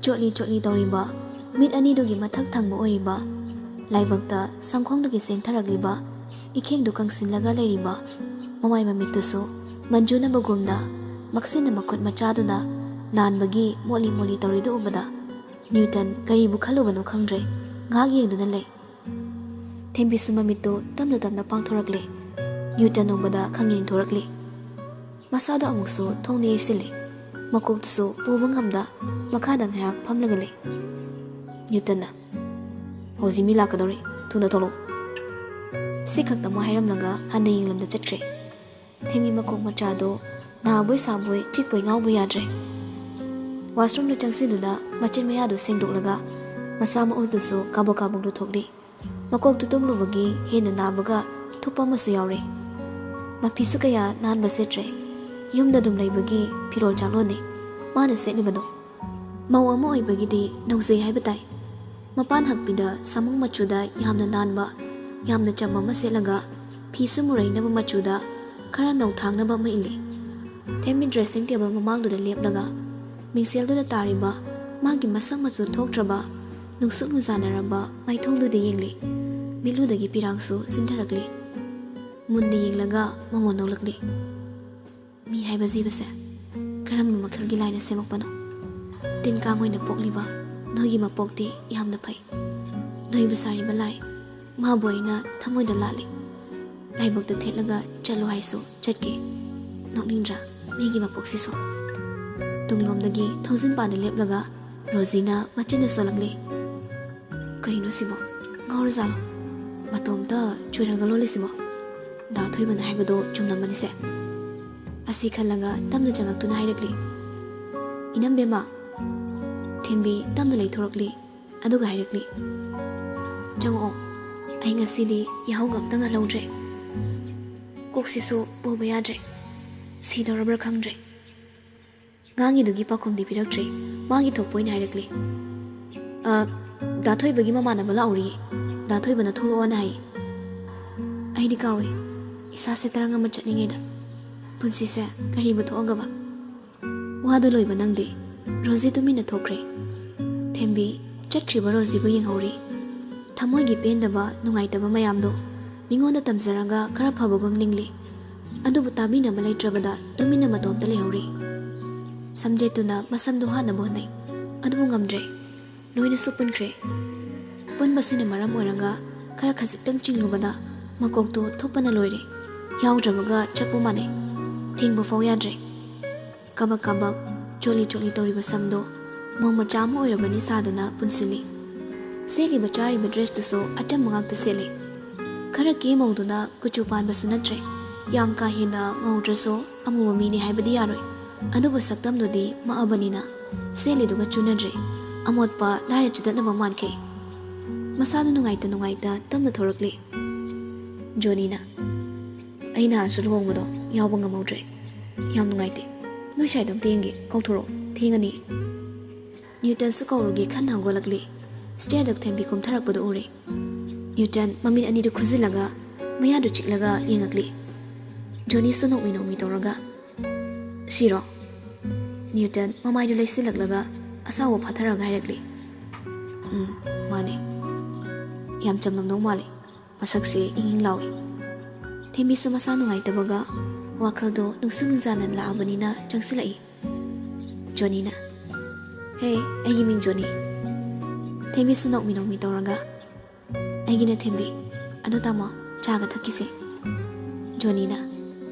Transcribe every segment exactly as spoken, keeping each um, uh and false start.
ꯆꯣꯠꯂꯤ ꯆꯣꯠꯂꯤ ꯇꯧꯔꯤꯕ ꯃꯤꯠ ꯑꯅꯤꯗꯨꯒꯤ ꯃꯊꯛ ꯊꯪꯕ ꯑꯣꯏꯔꯤꯕ, ꯂꯥꯏꯕꯛꯇ ꯁꯪꯈꯣꯡꯗꯒꯤ ꯆꯦꯟꯊꯔꯛꯂꯤꯕ ꯏꯈꯦꯡꯗꯨ ꯀꯪꯁꯤꯜꯂꯒ ꯂꯩꯔꯤꯕ ꯃꯃꯥꯏ ꯃꯃꯤꯠꯇꯨꯁꯨ ꯃꯟꯖꯨꯅꯕꯒꯨꯝꯅ ꯃꯛꯁꯤꯟꯅ ꯃꯈꯨꯠ ꯃꯆꯥꯗꯨꯅ ꯅꯥꯟꯕꯒꯤ ꯃꯣꯠꯂꯤ ꯃꯣꯠꯂꯤ ꯇꯧꯔꯤꯗꯨ ꯎꯕꯗ ꯅ꯭ꯌꯨꯇꯟ ꯀꯔꯤꯕꯨ ꯈꯜꯂꯨꯕꯅꯣ ꯈꯪꯗ꯭ꯔꯦ꯫ ꯉꯥꯏꯍꯥꯛ ꯌꯦꯡꯗꯨꯅ ꯂꯩ꯫ ꯊꯦꯝꯕꯤꯁꯨ ꯃꯃꯤꯠꯇꯨ ꯇꯞꯅ ꯇꯞꯅ ꯄꯥꯡꯊꯣꯔꯛꯂꯦ꯫ ꯅ꯭ꯌꯨꯇꯟ ꯎꯕꯗ ꯈꯪꯅꯤꯡ ꯊꯣꯔꯛꯂꯦ꯫ ꯃꯁꯥꯗꯣ ꯑꯃꯨꯛꯁꯨ ꯊꯣꯡꯅ ꯌꯩꯁꯤꯜꯂꯤ꯫ ꯃꯀꯣꯛꯇꯨꯁꯨ ꯄꯨꯕ ꯉꯝꯗ ꯃꯈꯥꯗ ꯉꯥꯏꯍꯥꯛ ꯐꯝꯂꯒ ꯂꯩ꯫ ꯅ꯭ꯌꯨꯇꯟꯅ, "ꯍꯧꯖꯤꯛ ꯃꯤ ꯂꯥꯛꯀꯗꯧꯔꯤ, ꯊꯨꯅ ꯊꯣꯛꯂꯛꯑꯣ꯫" ꯁꯤ ꯈꯛꯇꯃꯛ ꯍꯥꯏꯔꯝꯂꯒ ꯍꯟꯅ ꯌꯦꯡꯂꯝꯗ ꯆꯠꯈ꯭ꯔꯦ꯫ ꯊꯦꯝꯕꯤ ꯃꯀꯣꯛ ꯃꯆꯥꯗꯣ ꯅꯥꯕꯣꯏ ꯁꯥꯕꯣꯏ ꯆꯤꯛꯄꯣꯏ ꯉꯥꯎꯕꯣꯏ ꯌꯥꯗ꯭ꯔꯦ꯫ ꯋꯥꯁꯔꯨꯝꯗ ꯆꯪꯁꯤꯟꯗꯨꯅ ꯃꯆꯤꯟ ꯃꯌꯥꯗꯨ ꯁꯦꯡꯗꯣꯛꯂꯒ ꯃꯁꯥ ꯃꯎꯗꯨꯁꯨ ꯀꯥꯕꯛ ꯀꯥꯕꯛ ꯂꯨꯊꯣꯛꯂꯤ꯫ ꯃꯀꯣꯛꯇꯨ ꯇꯨꯝꯂꯨꯕꯒꯤ ꯍꯦꯟꯅ ꯅꯥꯕꯒ ꯊꯨꯞꯄ ꯑꯃꯁꯨ ꯌꯥꯎꯔꯦ꯫ ꯃꯐꯤꯁꯨ ꯀꯌꯥ ꯅꯥꯟꯕ ꯁꯦꯠꯇ꯭ꯔꯦ꯫ ꯌꯨꯝꯗ ꯑꯗꯨꯝ ꯂꯩꯕꯒꯤ ꯐꯤꯔꯣꯜ ꯆꯥꯂꯣꯟꯅꯤ ꯃꯥꯅ ꯁꯦꯠꯂꯤꯕꯗꯣ꯫ ꯃꯧ ꯑꯃ ꯑꯣꯏꯕꯒꯤꯗꯤ ꯅꯧꯖꯩ ꯍꯥꯏꯕ ꯇꯥꯏ꯫ ꯃꯄꯥꯟ ꯍꯛꯄꯤꯗ ꯁꯥꯃꯨ ꯃꯆꯨꯗ ꯌꯥꯝꯅ ꯅꯥꯟꯕ, ꯌꯥꯝꯅ ꯆꯝꯕ ꯑꯃ ꯁꯦꯠꯂꯒ ꯐꯤꯁꯨ ꯃꯨꯔꯩꯅꯕ ꯃꯆꯨꯗ ꯈꯔ ꯅꯧꯊꯥꯡꯅꯕ ꯑꯃ ꯏꯜꯂꯤ꯫ ꯊꯦꯝꯃꯤ ꯗ꯭ꯔꯦꯁꯤꯡ ꯇꯦꯕꯜ ꯃꯃꯥꯡꯗꯨꯗ ꯂꯦꯞꯂꯒ ꯃꯤꯡꯁꯦꯜꯗꯨꯗ ꯇꯥꯔꯤꯕ ꯃꯥꯒꯤ ꯃꯁꯛ ꯃꯆꯨ ꯊꯣꯛꯇ꯭ꯔꯕ ꯅꯨꯡꯁꯨꯛ ꯅꯨꯡꯖꯥꯅꯔꯕ ꯃꯥꯏꯊꯣꯡꯗꯨꯗ ꯌꯦꯡꯂꯤ꯫ ꯃꯤꯠꯂꯨꯗꯒꯤ ꯄꯤꯔꯥꯡꯁꯨ ꯆꯤꯟꯊꯔꯛꯂꯤ꯫ ꯃꯨꯟꯅ ꯌꯦꯡꯂꯒ ꯃꯃꯣꯟ ꯅꯣꯛꯂꯛꯂꯤ꯫ "ꯃꯤ ꯍꯥꯏꯕ ꯖꯤꯕꯁꯦ ꯀꯔꯝꯕ ꯃꯈꯜꯒꯤ ꯂꯥꯏꯅ ꯁꯦꯝꯃꯛꯄꯅꯣ? ꯇꯤꯟ ꯀꯥꯡ ꯑꯣꯏꯅ ꯄꯣꯛꯂꯤꯕ ꯅꯣꯏꯒꯤ ꯃꯄꯣꯛꯇꯤ ꯌꯥꯝꯅ ꯐꯩ꯫ ꯅꯣꯏꯕꯨ ꯁꯥꯔꯤꯕ ꯂꯥꯏ, ꯃꯥꯕꯨ ꯑꯩꯅ ꯊꯃꯣꯏꯗ ꯂꯥꯠꯂꯤ꯫ ꯂꯥꯏꯕꯛꯇ ꯊꯦꯠꯂꯒ ꯆꯠꯂꯣ ꯍꯥꯏꯁꯨ ꯆꯠꯀꯦ꯫" ꯅꯣꯛꯅꯤꯡꯗ꯭ꯔꯥ ꯃꯤꯒꯤ ꯃꯄꯣꯛꯁꯤꯁꯨ? ꯇꯨꯡꯂꯣꯝꯗꯒꯤ ꯊꯣꯡꯖꯤꯟ ꯄꯥꯟꯗ ꯂꯦꯞꯂꯒ ꯔꯣꯖꯤꯅ ꯃꯆꯤꯟꯅ ꯁꯣꯜꯂꯛꯂꯤ꯫ "ꯀꯩꯅꯣ ꯁꯤꯕꯣ? ꯉꯥꯎꯔꯖꯥꯠꯂꯣ? ꯃꯇꯣꯝꯇ ꯆꯨꯔꯒ ꯂꯣꯜꯂꯤꯁꯤꯕꯣ? ꯗꯥ ꯊꯣꯏꯕꯅ ꯍꯥꯏꯕꯗꯣ ꯆꯨꯝꯂꯝꯃꯅꯤꯁꯦ꯫" ꯑꯁꯤ ꯈꯜꯂꯒ ꯇꯞꯅ ꯆꯪꯉꯛꯇꯨꯅ ꯍꯥꯏꯔꯛꯂꯤ꯫ "ꯏꯅꯝꯕꯦꯝꯃ꯫" ꯊꯦꯝꯕꯤ ꯇꯞꯅ ꯂꯩꯊꯣꯔꯛꯂꯤ꯫ ꯑꯗꯨꯒ ꯍꯥꯏꯔꯛꯂꯤ, "ꯆꯪꯉꯛꯑꯣ꯫ ꯑꯩ ꯉꯁꯤꯗꯤ ꯌꯥꯍꯧꯒ ꯑꯝꯇ ꯉꯜꯍꯧꯗ꯭ꯔꯦ꯫ ꯀꯣꯛꯁꯤꯁꯨ ꯄꯨꯕ ꯌꯥꯗ꯭ꯔꯦ꯫ ꯁꯤꯗꯧꯔꯕ꯭ꯔꯥ ꯈꯪꯗ꯭ꯔꯦ꯫" ꯉꯥꯡꯉꯤꯗꯨꯒꯤ ꯄꯥꯎꯈꯨꯝꯗꯤ ꯄꯤꯔꯛꯇ꯭ꯔꯦ꯫ ꯃꯥꯒꯤ ꯊꯣꯛꯄ ꯑꯣꯏꯅ ꯍꯥꯏꯔꯛꯂꯤ, "ꯑ, ꯗꯥ ꯊꯣꯏꯕꯒꯤ ꯃꯃꯥꯟꯅꯕ ꯂꯥꯛꯎꯔꯤꯌꯦ꯫ ꯗꯥ ꯊꯣꯏꯕꯅ ꯊꯣꯛꯂꯛꯑꯣꯅ ꯍꯥꯏ꯫" ꯑꯩꯗꯤ ꯀꯥꯎꯏ꯫ ꯏꯁꯥꯁꯦ ꯇꯔꯪ ꯑꯃ ꯆꯠꯂꯤꯉꯩꯗ꯫ ꯄꯨꯟꯁꯤꯁꯦ ꯀꯔꯤꯕꯨ ꯊꯣꯛꯑꯒꯕ? ꯋꯥꯗꯣ ꯂꯣꯏꯕ ꯅꯪꯗꯦ꯫ ꯔꯣꯖꯤ ꯇꯨꯃꯤꯟꯅ ꯊꯣꯛꯈ꯭ꯔꯦ꯫ ꯊꯦꯝꯕꯤ ꯆꯠꯈ꯭ꯔꯤꯕ ꯔꯣꯖꯤꯕꯨ ꯌꯦꯡꯍꯧꯔꯤ꯫ ꯊꯃꯣꯏꯒꯤ ꯄꯦꯟꯗꯕ, ꯅꯨꯡꯉꯥꯏꯇꯕ ꯃꯌꯥꯝꯗꯣ ꯃꯤꯉꯣꯟꯗ ꯇꯝꯖꯔꯒ ꯈꯔ ꯐꯕꯒꯨꯝ ꯅꯤꯡꯂꯤ꯫ ꯑꯗꯨꯕꯨ ꯇꯥꯕꯤꯅꯕ ꯂꯩꯇ꯭ꯔꯕꯗ ꯇꯨꯃꯤꯟꯅ ꯃꯇꯣꯝꯇ ꯂꯩꯍꯧꯔꯤ꯫ ꯁꯝꯖꯦꯠꯇꯨꯅ ꯃꯁꯝꯗꯨ ꯍꯥꯠꯅꯕ ꯍꯣꯠꯅꯩ, ꯑꯗꯨꯕꯨ ꯉꯝꯗ꯭ꯔꯦ꯫ ꯂꯣꯏꯅꯁꯨ ꯄꯨꯟꯈ꯭ꯔꯦ꯫ ꯄꯨꯟꯕꯁꯤꯅ ꯃꯔꯝ ꯑꯣꯏꯔꯒ ꯈꯔ ꯈꯖꯤꯛꯇꯪ ꯆꯤꯡꯂꯨꯕꯗ ꯃꯀꯣꯛꯇꯨ ꯊꯨꯞꯄꯅ ꯂꯣꯏꯔꯦ꯫ ꯌꯥꯎꯗ꯭ꯔꯕꯒ ꯆꯞꯄꯨ ꯃꯥꯟꯅꯩ꯫ ꯊꯦꯡꯕ ꯐꯥꯎ ꯌꯥꯗ꯭ꯔꯦ꯫ ꯀꯕꯛ ꯀꯕꯛ, ꯆꯣꯠꯂꯤ ꯆꯣꯠꯂꯤ ꯇꯧꯔꯤꯕ ꯁꯝꯗꯣ ꯃꯧ ꯃꯆꯥ ꯑꯃ ꯑꯣꯏꯔꯕꯅꯤ ꯁꯥꯗꯨꯅ ꯄꯨꯟꯁꯤꯜꯂꯤ꯫ ꯁꯦꯠꯂꯤꯕ ꯆꯥꯔꯤꯕ ꯗ꯭ꯔꯦꯁꯇꯨꯁꯨ ꯑꯆꯝꯕ ꯉꯥꯛꯇ ꯁꯦꯠꯂꯤ꯫ ꯈꯔ ꯀꯦ ꯃꯧꯗꯨꯅ ꯀꯨꯆꯨ ꯄꯥꯟꯕꯁꯨ ꯅꯠꯇ꯭ꯔꯦ꯫ ꯌꯥꯝ ꯀꯥ ꯍꯦꯟꯅ ꯉꯧꯗ꯭ꯔꯁꯨ ꯑꯃꯨꯕ ꯃꯤꯅꯤ ꯍꯥꯏꯕꯗꯤ ꯌꯥꯔꯣꯏ꯫ ꯑꯗꯨꯕꯨ ꯁꯛꯇꯝꯗꯨꯗꯤ ꯃꯛꯑꯕꯅꯤꯅ ꯁꯦꯠꯂꯤꯗꯨꯒ ꯆꯨꯅꯗ꯭ꯔꯦ꯫ ꯑꯃꯣꯠꯄ ꯂꯥꯏꯔ ꯆꯨꯗꯠꯅꯕ ꯃꯥꯟꯈꯩ꯫ ꯃꯁꯥꯗꯨ ꯅꯨꯡꯉꯥꯏꯇ ꯅꯨꯡꯉꯥꯏꯇ ꯇꯞꯅ ꯊꯣꯔꯛꯂꯤ꯫ ꯖꯣꯅꯤꯅ, "ꯑꯩ ꯅꯍꯥꯟꯁꯨ ꯂꯨꯍꯣꯡꯕꯗꯣ ꯌꯥꯎꯕ ꯉꯝꯍꯧꯗ꯭ꯔꯦ꯫ ꯌꯥꯝ ꯅꯨꯡꯉꯥꯏꯇꯦ꯫ ꯅꯣꯏ ꯁꯥꯏꯗꯣ ꯑꯝꯇ ꯌꯦꯡꯒꯦ, ꯀꯧꯊꯣꯔꯛꯑꯣ, ꯊꯦꯡꯉꯅꯤ꯫" ꯅ꯭ꯌꯨꯇꯟꯁꯨ ꯀꯧꯔꯨꯒꯦ ꯈꯟꯅ ꯍꯧꯒꯠꯂꯛꯂꯤ꯫ ꯁ꯭ꯇꯦꯌꯔꯗ ꯊꯦꯝꯕꯤ ꯀꯨꯝꯊꯔꯛꯄꯗꯨ ꯎꯔꯦ꯫ ꯅ꯭ꯌꯨꯇꯟ ꯃꯃꯤꯠ ꯑꯅꯤꯗꯨ ꯈꯨꯖꯤꯜꯂꯒ ꯃꯌꯥꯗꯨ ꯆꯤꯛꯂꯒ ꯌꯦꯡꯉꯛꯂꯤ꯫ ꯖꯣꯅꯤꯁꯨ ꯅꯣꯛꯃꯤ ꯅꯣꯛꯃꯤ ꯇꯧꯔꯒ, "ꯁꯤꯔꯣ?" ꯅ꯭ꯌꯨꯇꯟ ꯃꯃꯥꯏꯗꯨ ꯂꯩꯁꯤꯜꯂꯛꯂꯒ ꯑꯁꯥꯎꯕ ꯐꯥꯊꯔꯒ ꯍꯥꯏꯔꯛꯂꯤ꯫ "ꯎꯝ, ꯃꯥꯅꯦ꯫ ꯌꯥꯝ ꯆꯝꯂꯝꯗꯧ ꯃꯥꯜꯂꯦ꯫ ꯃꯁꯛꯁꯦ ꯏꯪ ꯏꯪ ꯂꯥꯎꯏ꯫" ꯊꯦꯝꯕꯤꯁꯨ ꯃꯁꯥ ꯅꯨꯡꯉꯥꯏꯇꯕꯒ ꯋꯥꯈꯜꯗꯣ ꯅꯨꯡꯁꯨ ꯅꯨꯡꯖꯥꯅ ꯂꯥꯛꯑꯕꯅꯤꯅ ꯆꯪꯁꯤꯜꯂꯛꯏ꯫ ꯖꯣꯅꯤꯅ, "ꯍꯦ, ꯑꯩꯒꯤ ꯃꯤꯡ ꯖꯣꯅꯤ꯫" ꯊꯦꯝꯕꯤꯁꯨ ꯅꯣꯛꯃꯤ ꯅꯣꯛꯃꯤ ꯇꯧꯔꯒ, "ꯑꯩꯒꯤꯅ ꯊꯦꯝꯕꯤ꯫ ꯑꯗꯣ ꯇꯥꯃꯣ, ꯆꯥꯒ ꯊꯛꯈꯤꯁꯦ꯫" ꯖꯣꯅꯤꯅ,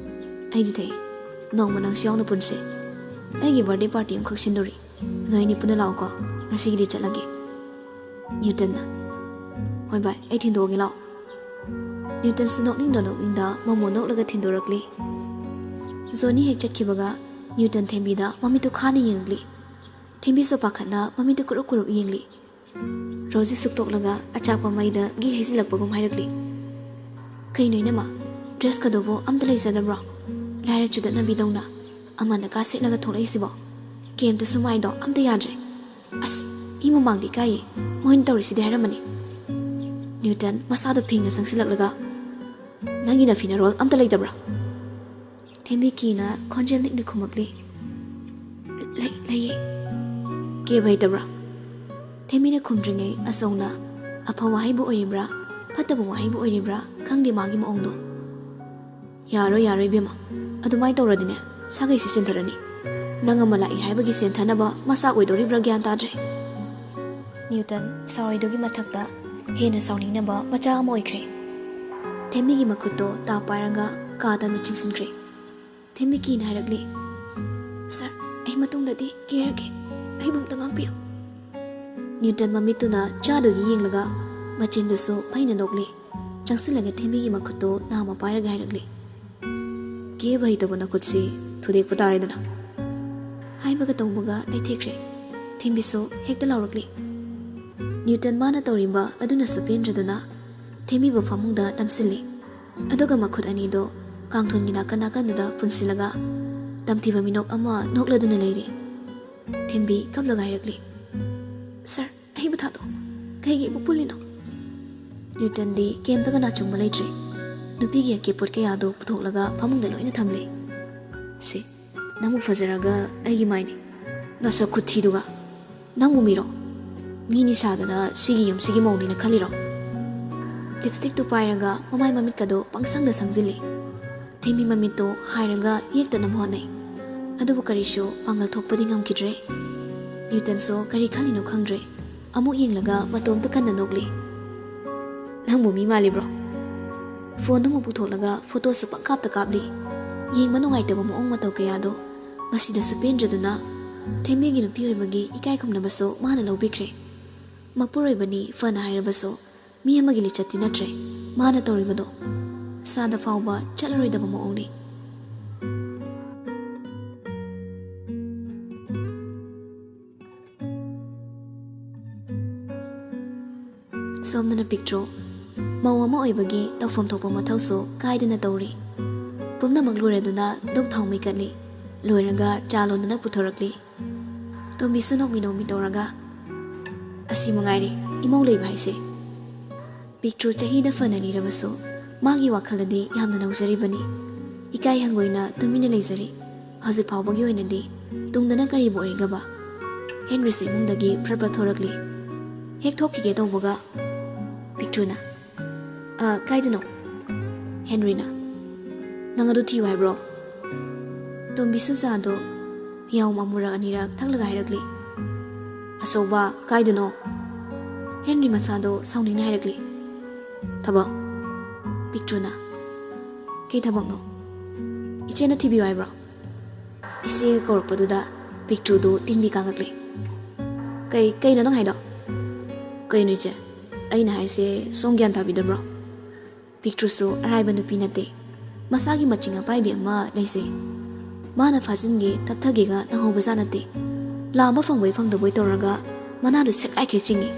"ꯑꯩꯗꯤ ꯊꯛꯏ꯫ ꯅꯣꯡꯃ ꯅꯪꯁꯨ ꯌꯥꯎꯅ ꯄꯨꯟꯁꯦ꯫ ꯑꯩꯒꯤ ꯕꯥꯔꯗꯦ ꯄꯥꯔꯇꯤ ꯑꯃꯈꯛ ꯁꯤꯟꯗꯣꯔꯤ꯫ ꯅꯣꯏ ꯑꯅꯤ ꯄꯨꯟꯅ ꯂꯥꯛꯑꯣꯀꯣ꯫ ꯉꯁꯤꯒꯤꯗꯤ ꯆꯠꯂꯒꯦ꯫" ꯅ꯭ꯌꯨꯇꯟꯅ, "ꯍꯣꯏ ꯚꯥꯏ, ꯑꯩ ꯊꯤꯟꯗꯣꯛꯑꯒꯦ ꯂꯥꯛꯑꯣ꯫" ꯅ꯭ꯌꯨꯇꯟꯁꯨ ꯅꯣꯛꯅꯤꯡꯗ ꯅꯣꯛꯅꯤꯡꯗ ꯃꯃꯣ ꯅꯣꯛꯂꯒ ꯊꯤꯟꯗꯣꯔꯛꯂꯤ꯫ ꯖꯣꯅꯤ ꯍꯦꯛ ꯆꯠꯈꯤꯕꯒ ꯅ꯭ꯌꯨꯇꯟ ꯊꯦꯝꯕꯤꯗ ꯃꯃꯤꯠꯇꯨ ꯈꯥꯅ ꯌꯦꯡꯂꯛꯂꯤ꯫ ꯊꯦꯝꯕꯤꯁꯨ ꯄꯥꯈꯠꯅ ꯃꯃꯤꯠꯇꯨ ꯀꯨꯔꯨꯞ ꯀꯨꯔꯨꯞ ꯌꯦꯡꯂꯤ꯫ ꯔꯣꯖꯤ ꯁꯨꯛꯇꯣꯛꯂꯒ ꯑꯆꯥꯛꯄ ꯃꯩꯗ ꯘꯤ ꯍꯩꯖꯤꯜꯂꯛꯄꯒꯨꯝ ꯍꯥꯏꯔꯛꯂꯤ꯫ "ꯀꯩꯅꯣ ꯏꯅꯝꯃ, ꯗ꯭ꯔꯦꯁꯀꯗꯨꯕꯨ ꯑꯝꯇ ꯂꯩꯖꯗꯕ꯭ꯔꯣ? ꯂꯥꯏꯔ ꯆꯨꯗꯠꯅꯕꯤꯗꯧꯅ ꯑꯃꯅ ꯀꯥ ꯁꯦꯠꯂꯒ ꯊꯣꯛꯂꯛꯏꯁꯤꯕꯣ? ꯀꯦꯝꯇꯁꯨ ꯃꯥꯏꯗꯣ ꯑꯝꯇ ꯌꯥꯗ꯭ꯔꯦ꯫ ꯑꯁ, ꯃꯤ ꯃꯃꯥꯡꯗ ꯏꯀꯥꯏꯌꯦ, ꯃꯣꯏꯅ ꯇꯧꯔꯤꯁꯤꯗꯤ" ꯍꯥꯏꯔꯝꯕꯅꯤ꯫ ꯅ꯭ꯌꯨꯇꯟ ꯃꯁꯥꯗꯣ ꯐꯤꯡꯅ ꯆꯪꯁꯤꯜꯂꯛꯂꯒ, "ꯅꯪꯒꯤ ꯅꯐꯤ ꯅꯔꯣꯜ ꯑꯝꯇ ꯂꯩꯇꯕ꯭ꯔꯥ?" ꯊꯦꯝꯕꯤ ꯀꯤꯅ ꯈꯣꯟꯖꯦꯜ ꯅꯤꯛꯅ ꯈꯨꯝꯃꯛꯂꯤ꯫ "ꯂꯩ, ꯂꯩꯌꯦ꯫" "ꯀꯦꯕ ꯍꯩꯇꯕ꯭ꯔꯥ?" ꯊꯦꯝꯃꯤꯅ ꯈꯨꯝꯗ꯭ꯔꯤꯉꯩ ꯑꯆꯧꯅ ꯑꯐꯕ ꯋꯥꯍꯩꯕꯨ ꯑꯣꯏꯔꯤꯕ꯭ꯔꯥ, ꯐꯠꯇꯕ ꯋꯥꯍꯩꯕꯨ ꯑꯣꯏꯔꯤꯕ꯭ꯔꯥ ꯈꯪꯗꯦ ꯃꯥꯒꯤ ꯃꯑꯣꯡꯗꯣ꯫ "ꯌꯥꯔꯣꯏ, ꯌꯥꯔꯣꯏ ꯏꯕꯦꯝꯃ, ꯑꯗꯨꯃꯥꯏꯅ ꯇꯧꯔꯗꯤꯅꯦ ꯁꯥꯒꯩꯁꯤ ꯆꯦꯟꯊꯔꯅꯤ꯫ ꯅꯪ ꯑꯃ ꯂꯥꯛꯏ ꯍꯥꯏꯕꯒꯤ ꯆꯦꯟꯊꯅꯕ ꯃꯆꯥꯛ ꯑꯣꯏꯗꯣꯔꯤꯕ꯭ꯔꯥ ꯒ꯭ꯌꯥꯟ ꯇꯥꯗ꯭ꯔꯦ꯫" ꯅ꯭ꯌꯨꯇꯟ ꯁꯥꯎꯔꯣꯏꯗꯨꯒꯤ ꯃꯊꯛꯇ ꯍꯦꯟꯅ ꯁꯥꯎꯅꯤꯡꯅꯕ ꯃꯆꯥꯛ ꯑꯃ ꯑꯣꯏꯈ꯭ꯔꯦ꯫ ꯊꯦꯝꯃꯤꯒꯤ ꯃꯈꯨꯠꯇꯣ ꯇꯥ ꯄꯥꯏꯔꯒ ꯀꯥ ꯇꯝꯅ ꯆꯤꯡꯁꯤꯟꯈ꯭ꯔꯦ꯫ ꯊꯦꯝꯃꯤ ꯀꯤꯅ ꯍꯥꯏꯔꯛꯂꯤ, "ꯁꯥꯔ, ꯑꯩ ꯃꯇꯨꯡꯗꯗꯤ ꯀꯦꯔꯒꯦ꯫ ꯑꯩꯕꯨ ꯑꯝꯇ ꯉꯥꯛꯄꯤꯌꯨ꯫" ꯅ꯭ꯌꯨꯇꯟ ꯃꯃꯤꯠꯇꯨꯅ ꯆꯥꯗꯨꯒꯤ ꯌꯦꯡꯂꯒ ꯃꯆꯤꯟꯗꯨꯁꯨ ꯐꯩꯅ ꯅꯣꯛꯂꯤ꯫ ꯆꯪꯁꯤꯜꯂꯒ ꯊꯦꯝꯃꯤꯒꯤ ꯃꯈꯨꯠꯇꯣ ꯅꯥꯝꯃ ꯄꯥꯏꯔꯒ ꯍꯥꯏꯔꯛꯂꯤ, "ꯀꯦꯕ ꯍꯩꯇꯕ ꯅꯈꯨꯠꯁꯤ ꯊꯨꯗꯦꯛꯄ ꯇꯥꯔꯦꯗꯅ꯫" ꯍꯥꯏꯕꯒ ꯇꯧꯕꯒ ꯂꯩꯊꯦꯛꯈ꯭ꯔꯦ꯫ ꯊꯦꯝꯕꯤꯁꯨ ꯍꯦꯛꯇ ꯂꯥꯎꯔꯛꯂꯤ꯫ ꯅ꯭ꯌꯨꯇꯟ ꯃꯥꯅ ꯇꯧꯔꯤꯕ ꯑꯗꯨꯅꯁꯨ ꯄꯦꯟꯗ꯭ꯔꯗꯨꯅ ꯊꯦꯝꯕꯤꯕꯨ ꯐꯃꯨꯡꯗ ꯅꯝꯁꯤꯜꯂꯤ꯫ ꯑꯗꯨꯒ ꯃꯈꯨꯠ ꯑꯅꯤꯗꯣ ꯀꯥꯡꯊꯣꯟꯒꯤ ꯅꯥꯀꯟ ꯅꯥꯀꯟꯗꯨꯗ ꯄꯨꯟꯁꯤꯜꯂꯒ ꯇꯝꯊꯤꯕ ꯃꯤꯅꯣꯛ ꯑꯃ ꯅꯣꯛꯂꯗꯨꯅ ꯂꯩꯔꯤ꯫ ꯊꯦꯝꯕꯤ ꯀꯞꯂꯒ ꯍꯥꯏꯔꯛꯂꯤ, "ꯁꯥꯔ, ꯑꯩꯕꯨ ꯊꯥꯗꯣꯛꯑꯣ꯫ ꯀꯩꯒꯤ ꯑꯩꯕꯨ ꯄꯨꯜꯂꯤꯅꯣ?" ꯅ꯭ꯌꯨꯇꯟꯗꯤ ꯀꯩꯝꯇꯒ ꯅꯥꯆꯨꯡꯕ ꯂꯩꯇ꯭ꯔꯦ꯫ ꯅꯨꯄꯤꯒꯤ ꯑꯀꯦꯄꯣꯠ ꯀꯌꯥꯗꯣ ꯄꯨꯊꯣꯛꯂꯒ ꯐꯃꯨꯡꯗ ꯂꯣꯏꯅ ꯊꯝꯂꯦ꯫ "ꯁꯤ, ꯅꯪꯕꯨ ꯐꯖꯔꯒ ꯑꯩꯒꯤ ꯃꯥꯏꯅꯤ꯫ ꯅꯁꯛ ꯈꯨꯊꯤꯗꯨꯒ꯫ ꯅꯪꯕꯨ ꯃꯤꯔꯣ? ꯃꯤ ꯅꯤꯁꯥꯗꯅ ꯁꯤꯒꯤ ꯌꯨꯝꯁꯤꯒꯤ ꯃꯧꯅꯤꯅ ꯈꯜꯂꯤꯔꯣ?" ꯂꯤꯞꯁꯇꯤꯛꯇꯨ ꯄꯥꯏꯔꯒ ꯃꯃꯥꯏ ꯃꯃꯤꯠꯀꯗꯣ ꯄꯪꯁꯪꯗ ꯁꯪꯖꯤꯜꯂꯤ꯫ ꯊꯦꯝꯃꯤ ꯃꯃꯤꯠꯇꯣ ꯍꯥꯏꯔꯒ ꯌꯦꯛꯇꯅꯕ ꯍꯣꯠꯅꯩ꯫ ꯑꯗꯨꯕꯨ ꯀꯔꯤꯁꯨ ꯄꯥꯡꯒꯜ ꯊꯣꯛꯄꯗꯤ ꯉꯝꯈꯤꯗ꯭ꯔꯦ꯫ ꯅ꯭ꯌꯨꯇꯟꯁꯨ ꯀꯔꯤ ꯈꯜꯂꯤꯅꯣ ꯈꯪꯗ꯭ꯔꯦ꯫ ꯑꯃꯨꯛ ꯌꯦꯡꯂꯒ ꯃꯇꯣꯝꯇ ꯀꯟꯅ ꯅꯣꯛꯂꯤ꯫ "ꯅꯪꯕꯨ ꯃꯤ ꯃꯥꯜꯂꯤꯕ꯭ꯔꯣ?" ꯐꯣꯟ ꯑꯃ ꯄꯨꯊꯣꯛꯂꯒ ꯐꯣꯇꯣꯁꯨ ꯄꯪꯀꯥꯞꯇ ꯀꯥꯞꯂꯤ꯫ ꯌꯦꯡꯕ ꯅꯨꯡꯉꯥꯏꯇꯕ ꯃꯑꯣꯡ ꯃꯇꯧ ꯀꯌꯥꯗꯣ ꯃꯁꯤꯗꯁꯨ ꯄꯦꯟꯗ꯭ꯔꯗꯨꯅ ꯊꯦꯝꯃꯤꯒꯤ ꯅꯨꯄꯤ ꯑꯣꯏꯕꯒꯤ ꯏꯀꯥꯏ ꯈꯨꯝꯅꯕꯁꯨ ꯃꯥꯅ ꯂꯧꯕꯤꯈ꯭ꯔꯦ꯫ ꯃꯄꯨꯔꯣꯏꯕꯅꯤ ꯐꯅ ꯍꯥꯏꯔꯕꯁꯨ ꯃꯤ ꯑꯃꯒꯤ ꯂꯤꯆꯠꯇꯤ ꯅꯠꯇ꯭ꯔꯦ ꯃꯥꯅ ꯇꯧꯔꯤꯕꯗꯣ꯫ ꯁꯥꯗ ꯐꯥꯎꯕ ꯆꯠꯂꯔꯣꯏꯗꯕ ꯃꯑꯣꯡꯅꯤ꯫ ꯁꯣꯝꯗꯅ ꯄꯤꯛꯇ꯭ꯔꯨ ꯃꯧ ꯑꯃ ꯑꯣꯏꯕꯒꯤ ꯇꯧꯐꯝ ꯊꯣꯛꯄ ꯃꯊꯧꯁꯨ ꯀꯥꯏꯗꯅ ꯇꯧꯔꯤ꯫ ꯄꯨꯝꯅꯃꯛ ꯂꯣꯏꯔꯗꯨꯅ ꯙꯨꯞ ꯊꯥꯎ ꯃꯩ ꯀꯠꯂꯤ꯫ ꯂꯣꯏꯔꯒ ꯆꯥ ꯂꯣꯟꯗꯨꯅ ꯄꯨꯊꯣꯔꯛꯂꯤ꯫ ꯇꯣꯝꯕꯤꯁꯨ ꯅꯣꯛꯃꯤ ꯅꯣꯛꯃꯤ ꯇꯧꯔꯒ, "ꯑꯁꯤ ꯃꯉꯥꯏꯔꯦ ꯏꯃꯧ ꯂꯩꯕ ꯍꯥꯏꯁꯦ꯫" ꯄꯤꯛꯇ꯭ꯔꯨ ꯆꯍꯤꯗ ꯐꯅ ꯂꯤꯔꯕꯁꯨ ꯃꯥꯒꯤ ꯋꯥꯈꯜꯗꯗꯤ ꯌꯥꯝꯅ ꯅꯧꯖꯔꯤꯕꯅꯤ꯫ ꯏꯀꯥꯏ ꯍꯪꯒꯣꯏꯅ ꯇꯨꯃꯤꯟꯅ ꯂꯩꯖꯔꯤ꯫ ꯍꯧꯖꯤꯛ ꯐꯥꯎꯕꯒꯤ ꯑꯣꯏꯅꯗꯤ ꯇꯨꯡꯗꯅ ꯀꯔꯤꯕꯨ ꯑꯣꯏꯔꯤꯒꯕ? ꯍꯦꯟꯔꯤꯁ ꯏꯃꯨꯡꯗꯒꯤ ꯐ꯭ꯔꯞ ꯐ꯭ꯔꯞ ꯊꯣꯔꯛꯂꯤ꯫ ꯍꯦꯛ ꯊꯣꯛꯈꯤꯒꯦ ꯇꯧꯕꯒ ꯄꯤꯛꯇ꯭ꯔꯨꯅ, "ꯑ, ꯀꯥꯏꯗꯅꯣ?" ꯍꯦꯟꯔꯤꯅ, "ꯅꯪ ꯑꯗꯨ ꯊꯤꯌꯨ ꯍꯥꯏꯕ꯭ꯔꯣ?" ꯇꯣꯝꯕꯤꯁꯨ ꯆꯥꯗꯣ ꯌꯥꯎꯝ ꯑꯃꯨꯔꯛ ꯑꯅꯤꯔꯛ ꯊꯛꯂꯒ ꯍꯥꯏꯔꯛꯂꯤ, "ꯑꯆꯧꯕ, ꯀꯥꯏꯗꯅꯣ?" ꯍꯦꯟꯔꯤ ꯃꯁꯥꯗꯣ ꯁꯥꯎꯅꯤꯡꯅ ꯍꯥꯏꯔꯛꯂꯤ, "ꯊꯕꯛ꯫" ꯄꯤꯛꯇ꯭ꯔꯨꯅ, "ꯀꯩ ꯊꯕꯛꯅꯣ? ꯏꯆꯦꯅ ꯊꯤꯕꯤꯌꯨ ꯍꯥꯏꯕ꯭ꯔꯣ?" ꯏꯆꯦꯒ ꯀꯧꯔꯛꯄꯗꯨꯗ ꯄꯤꯛꯇ꯭ꯔꯨꯗꯨ ꯇꯤꯟꯕꯤ ꯀꯥꯡꯉꯛꯂꯦ꯫ "ꯀꯩ, ꯀꯩꯅꯣ ꯅꯪ ꯍꯥꯏꯗꯣ?" "ꯀꯩꯅꯣ ꯏꯆꯦ, ꯑꯩꯅ ꯍꯥꯏꯁꯦ ꯁꯣꯝ ꯒ꯭ꯌꯥꯟ ꯇꯥꯕꯤꯗꯕ꯭ꯔꯣ? ꯄꯤꯛꯇ꯭ꯔꯨꯁꯨ ꯑꯔꯥꯏꯕ ꯅꯨꯄꯤ ꯅꯠꯇꯦ꯫ ꯃꯁꯥꯒꯤ ꯃꯆꯤꯡ ꯑꯄꯥꯏꯕꯤ ꯑꯃ ꯂꯩꯖꯩ꯫ ꯃꯥꯅ ꯐꯥꯖꯤꯟꯒꯦ ꯇꯞꯊꯒꯦꯒ ꯅꯪꯍꯧꯕꯖꯥꯠ ꯅꯠꯇꯦ꯫ ꯂꯥꯝꯕ ꯐꯪꯕꯣꯏ ꯐꯪꯗꯕꯣꯏ ꯇꯧꯔꯒ ꯃꯅꯥꯗꯨ ꯁꯦꯛꯂꯥꯏꯈꯩ ꯆꯤꯡꯏ꯫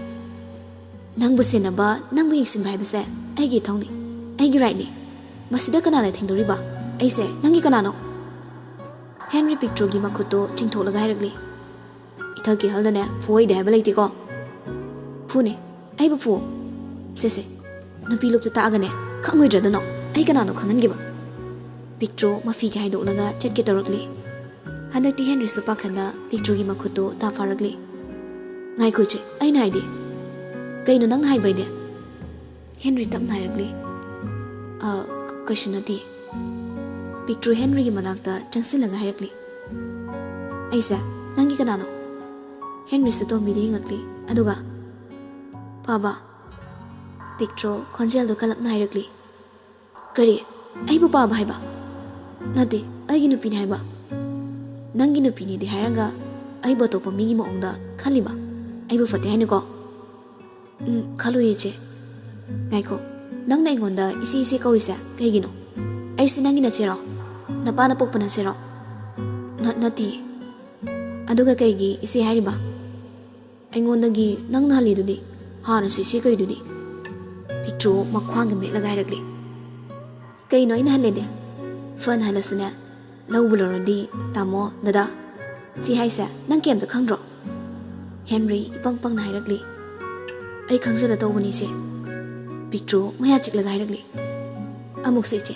ꯅꯪꯕꯨ ꯁꯦꯟꯅꯕ, ꯅꯪꯕꯨ ꯌꯦꯡꯁꯤꯟꯕ ꯍꯥꯏꯕꯁꯦ ꯑꯩꯒꯤ ꯏꯊꯧꯅꯤ, ꯑꯩꯒꯤ ꯔꯥꯏꯠꯅꯤ꯫ ꯃꯁꯤꯗ ꯀꯅꯥꯅ ꯊꯦꯡꯗꯣꯔꯤꯕ? ꯑꯩꯁꯦ ꯅꯪꯒꯤ ꯀꯅꯥꯅꯣ?" ꯍꯦꯟꯔꯤ ꯄꯤꯛꯇ꯭ꯔꯨꯒꯤ ꯃꯈꯨꯠꯇꯣ ꯆꯤꯡꯊꯣꯛꯂꯒ ꯍꯥꯏꯔꯛꯂꯤ, "ꯏꯊꯛꯀꯤ ꯍꯜꯗꯅꯦ ꯐꯨꯍꯩꯗꯦ ꯍꯥꯏꯕ ꯂꯩꯇꯦꯀꯣ꯫ ꯐꯨꯅꯦ, ꯑꯩꯕꯨ ꯐꯨ꯫ ꯁꯦ, ꯁꯦ, ꯅꯨꯄꯤ ꯂꯨꯞꯇ ꯇꯥꯛꯑꯒꯅꯦ, ꯈꯪꯉꯣꯏꯗ꯭ꯔꯗꯅꯣ? ꯑꯩ ꯀꯅꯥꯅꯣ ꯈꯪꯍꯟꯒꯦꯕ?" ꯄꯤꯛꯇ꯭ꯔꯨ ꯃꯐꯤꯒ ꯍꯥꯏꯗꯣꯛꯂꯒ ꯆꯠꯀꯦ ꯇꯧꯔꯛꯂꯤ꯫ ꯍꯟꯗꯛꯇꯤ ꯍꯦꯟꯔꯤꯁꯨ ꯄꯥꯈꯠꯅ ꯄꯤꯛꯇ꯭ꯔꯨꯒꯤ ꯃꯈꯨꯠꯇꯣ ꯇꯥ ꯐꯥꯔꯛꯂꯤ꯫ "ꯉꯥꯏꯈꯣ ꯏꯆꯦ, ꯑꯩꯅ ꯍꯥꯏꯗꯤ꯫ ꯀꯩꯅꯣ ꯅꯪꯅ ꯍꯥꯏꯕ ꯍꯥꯏꯗꯤ?" ꯍꯦꯟꯔꯤ ꯇꯞꯅ ꯍꯥꯏꯔꯛꯂꯤ꯫ "ꯑ, ꯀꯩꯁꯨ ꯅꯠꯇꯦ꯫" ꯄꯤꯛꯇ꯭ꯔꯨ ꯍꯦꯟꯔꯤꯒꯤ ꯃꯅꯥꯛꯇ ꯆꯪꯁꯤꯜꯂꯒ ꯍꯥꯏꯔꯛꯂꯤ꯫ "ꯑꯩꯁꯦ ꯅꯪꯒꯤ ꯀꯅꯥꯅꯣ?" ꯍꯦꯟꯔꯤꯁꯨ ꯇꯣꯝꯕꯤꯗ ꯌꯦꯡꯉꯛꯂꯤ꯫ ꯑꯗꯨꯒ, "ꯄꯥꯕ꯫" ꯄꯤꯛꯇ꯭ꯔꯨ ꯈꯣꯟꯖꯦꯜꯗꯣ ꯀꯜꯂꯞꯅ ꯍꯥꯏꯔꯛꯂꯤ꯫ "ꯀꯔꯤ? ꯑꯩꯕꯨ ꯄꯥꯕ ꯍꯥꯏꯕ? ꯅꯠꯇꯦ, ꯑꯩꯒꯤ ꯅꯨꯄꯤꯅꯤ ꯍꯥꯏꯕ꯫ ꯅꯪꯒꯤ ꯅꯨꯄꯤꯅꯤꯗꯤ ꯍꯥꯏꯔꯒ ꯑꯩꯕꯨ ꯑꯇꯣꯞꯄ ꯃꯤꯒꯤ ꯃꯑꯣꯡꯗ ꯈꯜꯂꯤꯕ? ꯑꯩꯕꯨ ꯐꯠꯇꯦ ꯍꯥꯏꯅꯀꯣ?" "ꯎꯝ, ꯈꯜꯂꯨꯏ ꯏꯆꯦ꯫ ꯉꯥꯏꯈꯣ, ꯅꯪꯅ ꯑꯩꯉꯣꯟꯗ ꯏꯆꯦ ꯏꯆꯦ ꯀꯧꯔꯤꯁꯦ ꯀꯩꯒꯤꯅꯣ? ꯑꯩꯁꯦ ꯅꯪꯒꯤ ꯅꯆꯦꯔꯣ? ꯅꯄꯥꯅ ꯄꯣꯛꯄ ꯅꯆꯦꯔꯣ?" "ꯅ-, ꯅꯠꯇꯤꯌꯦ꯫" "ꯑꯗꯨꯒ ꯀꯩꯒꯤ ꯏꯆꯦ ꯍꯥꯏꯔꯤꯕ? ꯑꯩꯉꯣꯟꯗꯒꯤ ꯅꯪꯅ ꯍꯜꯂꯤꯗꯨꯗꯤ, ꯍꯥꯟꯅꯁꯨ ꯏꯆꯦ ꯀꯧꯏꯗꯨꯗꯤ꯫" ꯄꯤꯛꯇ꯭ꯔꯨ ꯃꯈ꯭ꯋꯥꯡꯒ ꯃꯦꯠꯂꯒ ꯍꯥꯏꯔꯛꯂꯤ꯫ "ꯀꯩꯅꯣ ꯑꯩꯅ ꯍꯜꯂꯦꯗꯤ? ꯐꯅ ꯍꯜꯂꯁꯨꯅꯦ, ꯂꯧꯕꯨ ꯂꯧꯔꯗꯤ ꯇꯥꯃꯣ, ꯗꯗꯥ꯫ ꯁꯤ ꯍꯥꯏꯁꯦ ꯅꯪ ꯀꯩꯝꯇ ꯈꯪꯗ꯭ꯔꯣ?" ꯍꯦꯟꯔꯤ ꯏꯄꯪ ꯄꯪꯅ ꯍꯥꯏꯔꯛꯂꯤ꯫ "ꯑꯩ ꯈꯪꯖꯗ ꯇꯧꯕꯅꯤ ꯏꯆꯦ꯫" ꯄꯤꯛꯇ꯭ꯔꯨ ꯃꯌꯥ ꯆꯤꯛꯂꯒ ꯍꯥꯏꯔꯛꯂꯤ꯫ "ꯑꯃꯨꯛꯁꯦ ꯏꯆꯦ,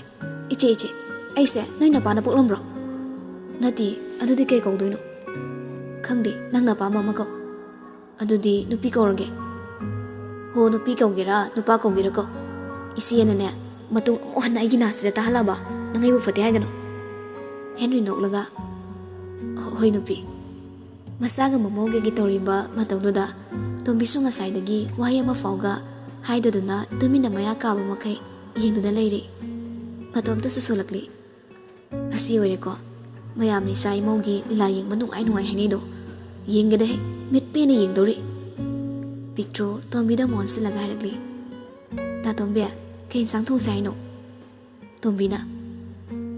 ꯏꯆꯦ, ꯏꯆꯦ, ꯑꯩꯁꯦ ꯅꯣꯏ ꯅꯄꯥꯅ ꯄꯣꯛꯂꯝꯕ꯭ꯔꯣ?" "ꯅꯠꯇꯤꯌꯦ, ꯑꯗꯨꯗꯤ ꯀꯩ ꯀꯧꯗꯣꯏꯅꯣ?" "ꯈꯪꯗꯦ, ꯅꯪꯅ ꯑꯄꯥꯝꯕ ꯑꯃ ꯀꯧ꯫" "ꯑꯗꯨꯗꯤ ꯅꯨꯄꯤ ꯀꯧꯔꯒꯦ꯫" ꯍꯣ, ꯅꯨꯄꯤ ꯀꯧꯒꯦꯔꯥ ꯅꯨꯄꯥ ꯀꯧꯒꯦꯔꯥꯀꯣ, ꯏꯆꯦꯅꯅꯦ ꯃꯇꯨꯡ ꯑꯃꯨꯛ ꯍꯟꯅ ꯑꯩꯒꯤ ꯅꯥꯁꯤꯗ ꯇꯥꯍꯜꯂꯕ ꯅꯪ ꯑꯩꯕꯨ ꯐꯠꯇꯦ ꯍꯥꯏꯒꯅꯨ꯫ ꯍꯦꯟꯔꯤ ꯅꯣꯛꯂꯒ, "ꯍꯣ-, ꯍꯣꯏ ꯅꯨꯄꯤ꯫" ꯃꯆꯥꯒ ꯃꯃꯧꯒꯒꯤ ꯇꯧꯔꯤꯕ ꯃꯇꯧꯗꯨꯗ ꯇꯣꯝꯕꯤꯁꯨ ꯉꯁꯥꯏꯗꯒꯤ ꯋꯥꯍꯩ ꯑꯃ ꯐꯥꯎꯒ ꯍꯥꯏꯗꯗꯨꯅ ꯇꯨꯃꯤꯟꯅ ꯃꯌꯥ ꯀꯥꯕ ꯃꯈꯩ ꯌꯦꯡꯗꯨꯅ ꯂꯩꯔꯤ꯫ ꯃꯇꯣꯝꯇꯁꯨ ꯁꯣꯜꯂꯛꯂꯤ꯫ "ꯑꯁꯤ ꯑꯣꯏꯔꯦꯀꯣ ꯃꯌꯥꯝꯅ ꯏꯆꯥ ꯏꯃꯧꯒꯤ ꯂꯤꯂꯥ ꯌꯦꯡꯕ ꯅꯨꯡꯉꯥꯏ ꯅꯨꯡꯉꯥꯏ ꯍꯥꯏꯅꯩꯗꯣ꯫ ꯌꯦꯡꯒꯦꯗ ꯍꯦ, ꯃꯤꯠ ꯄꯦꯟꯅ ꯌꯦꯡꯗꯧꯔꯤ꯫" ꯄꯤꯛꯇ꯭ꯔꯨ ꯇꯣꯝꯕꯤꯗ ꯃꯣꯟꯁꯤꯜꯂꯒ ꯍꯥꯏꯔꯛꯂꯤ꯫ "ꯇꯥ ꯇꯣꯝꯕꯤ, ꯀꯩ ꯏꯟꯁꯥꯡ ꯊꯣꯡꯁꯦ ꯍꯥꯏꯅꯣ?" ꯇꯣꯝꯕꯤꯅ,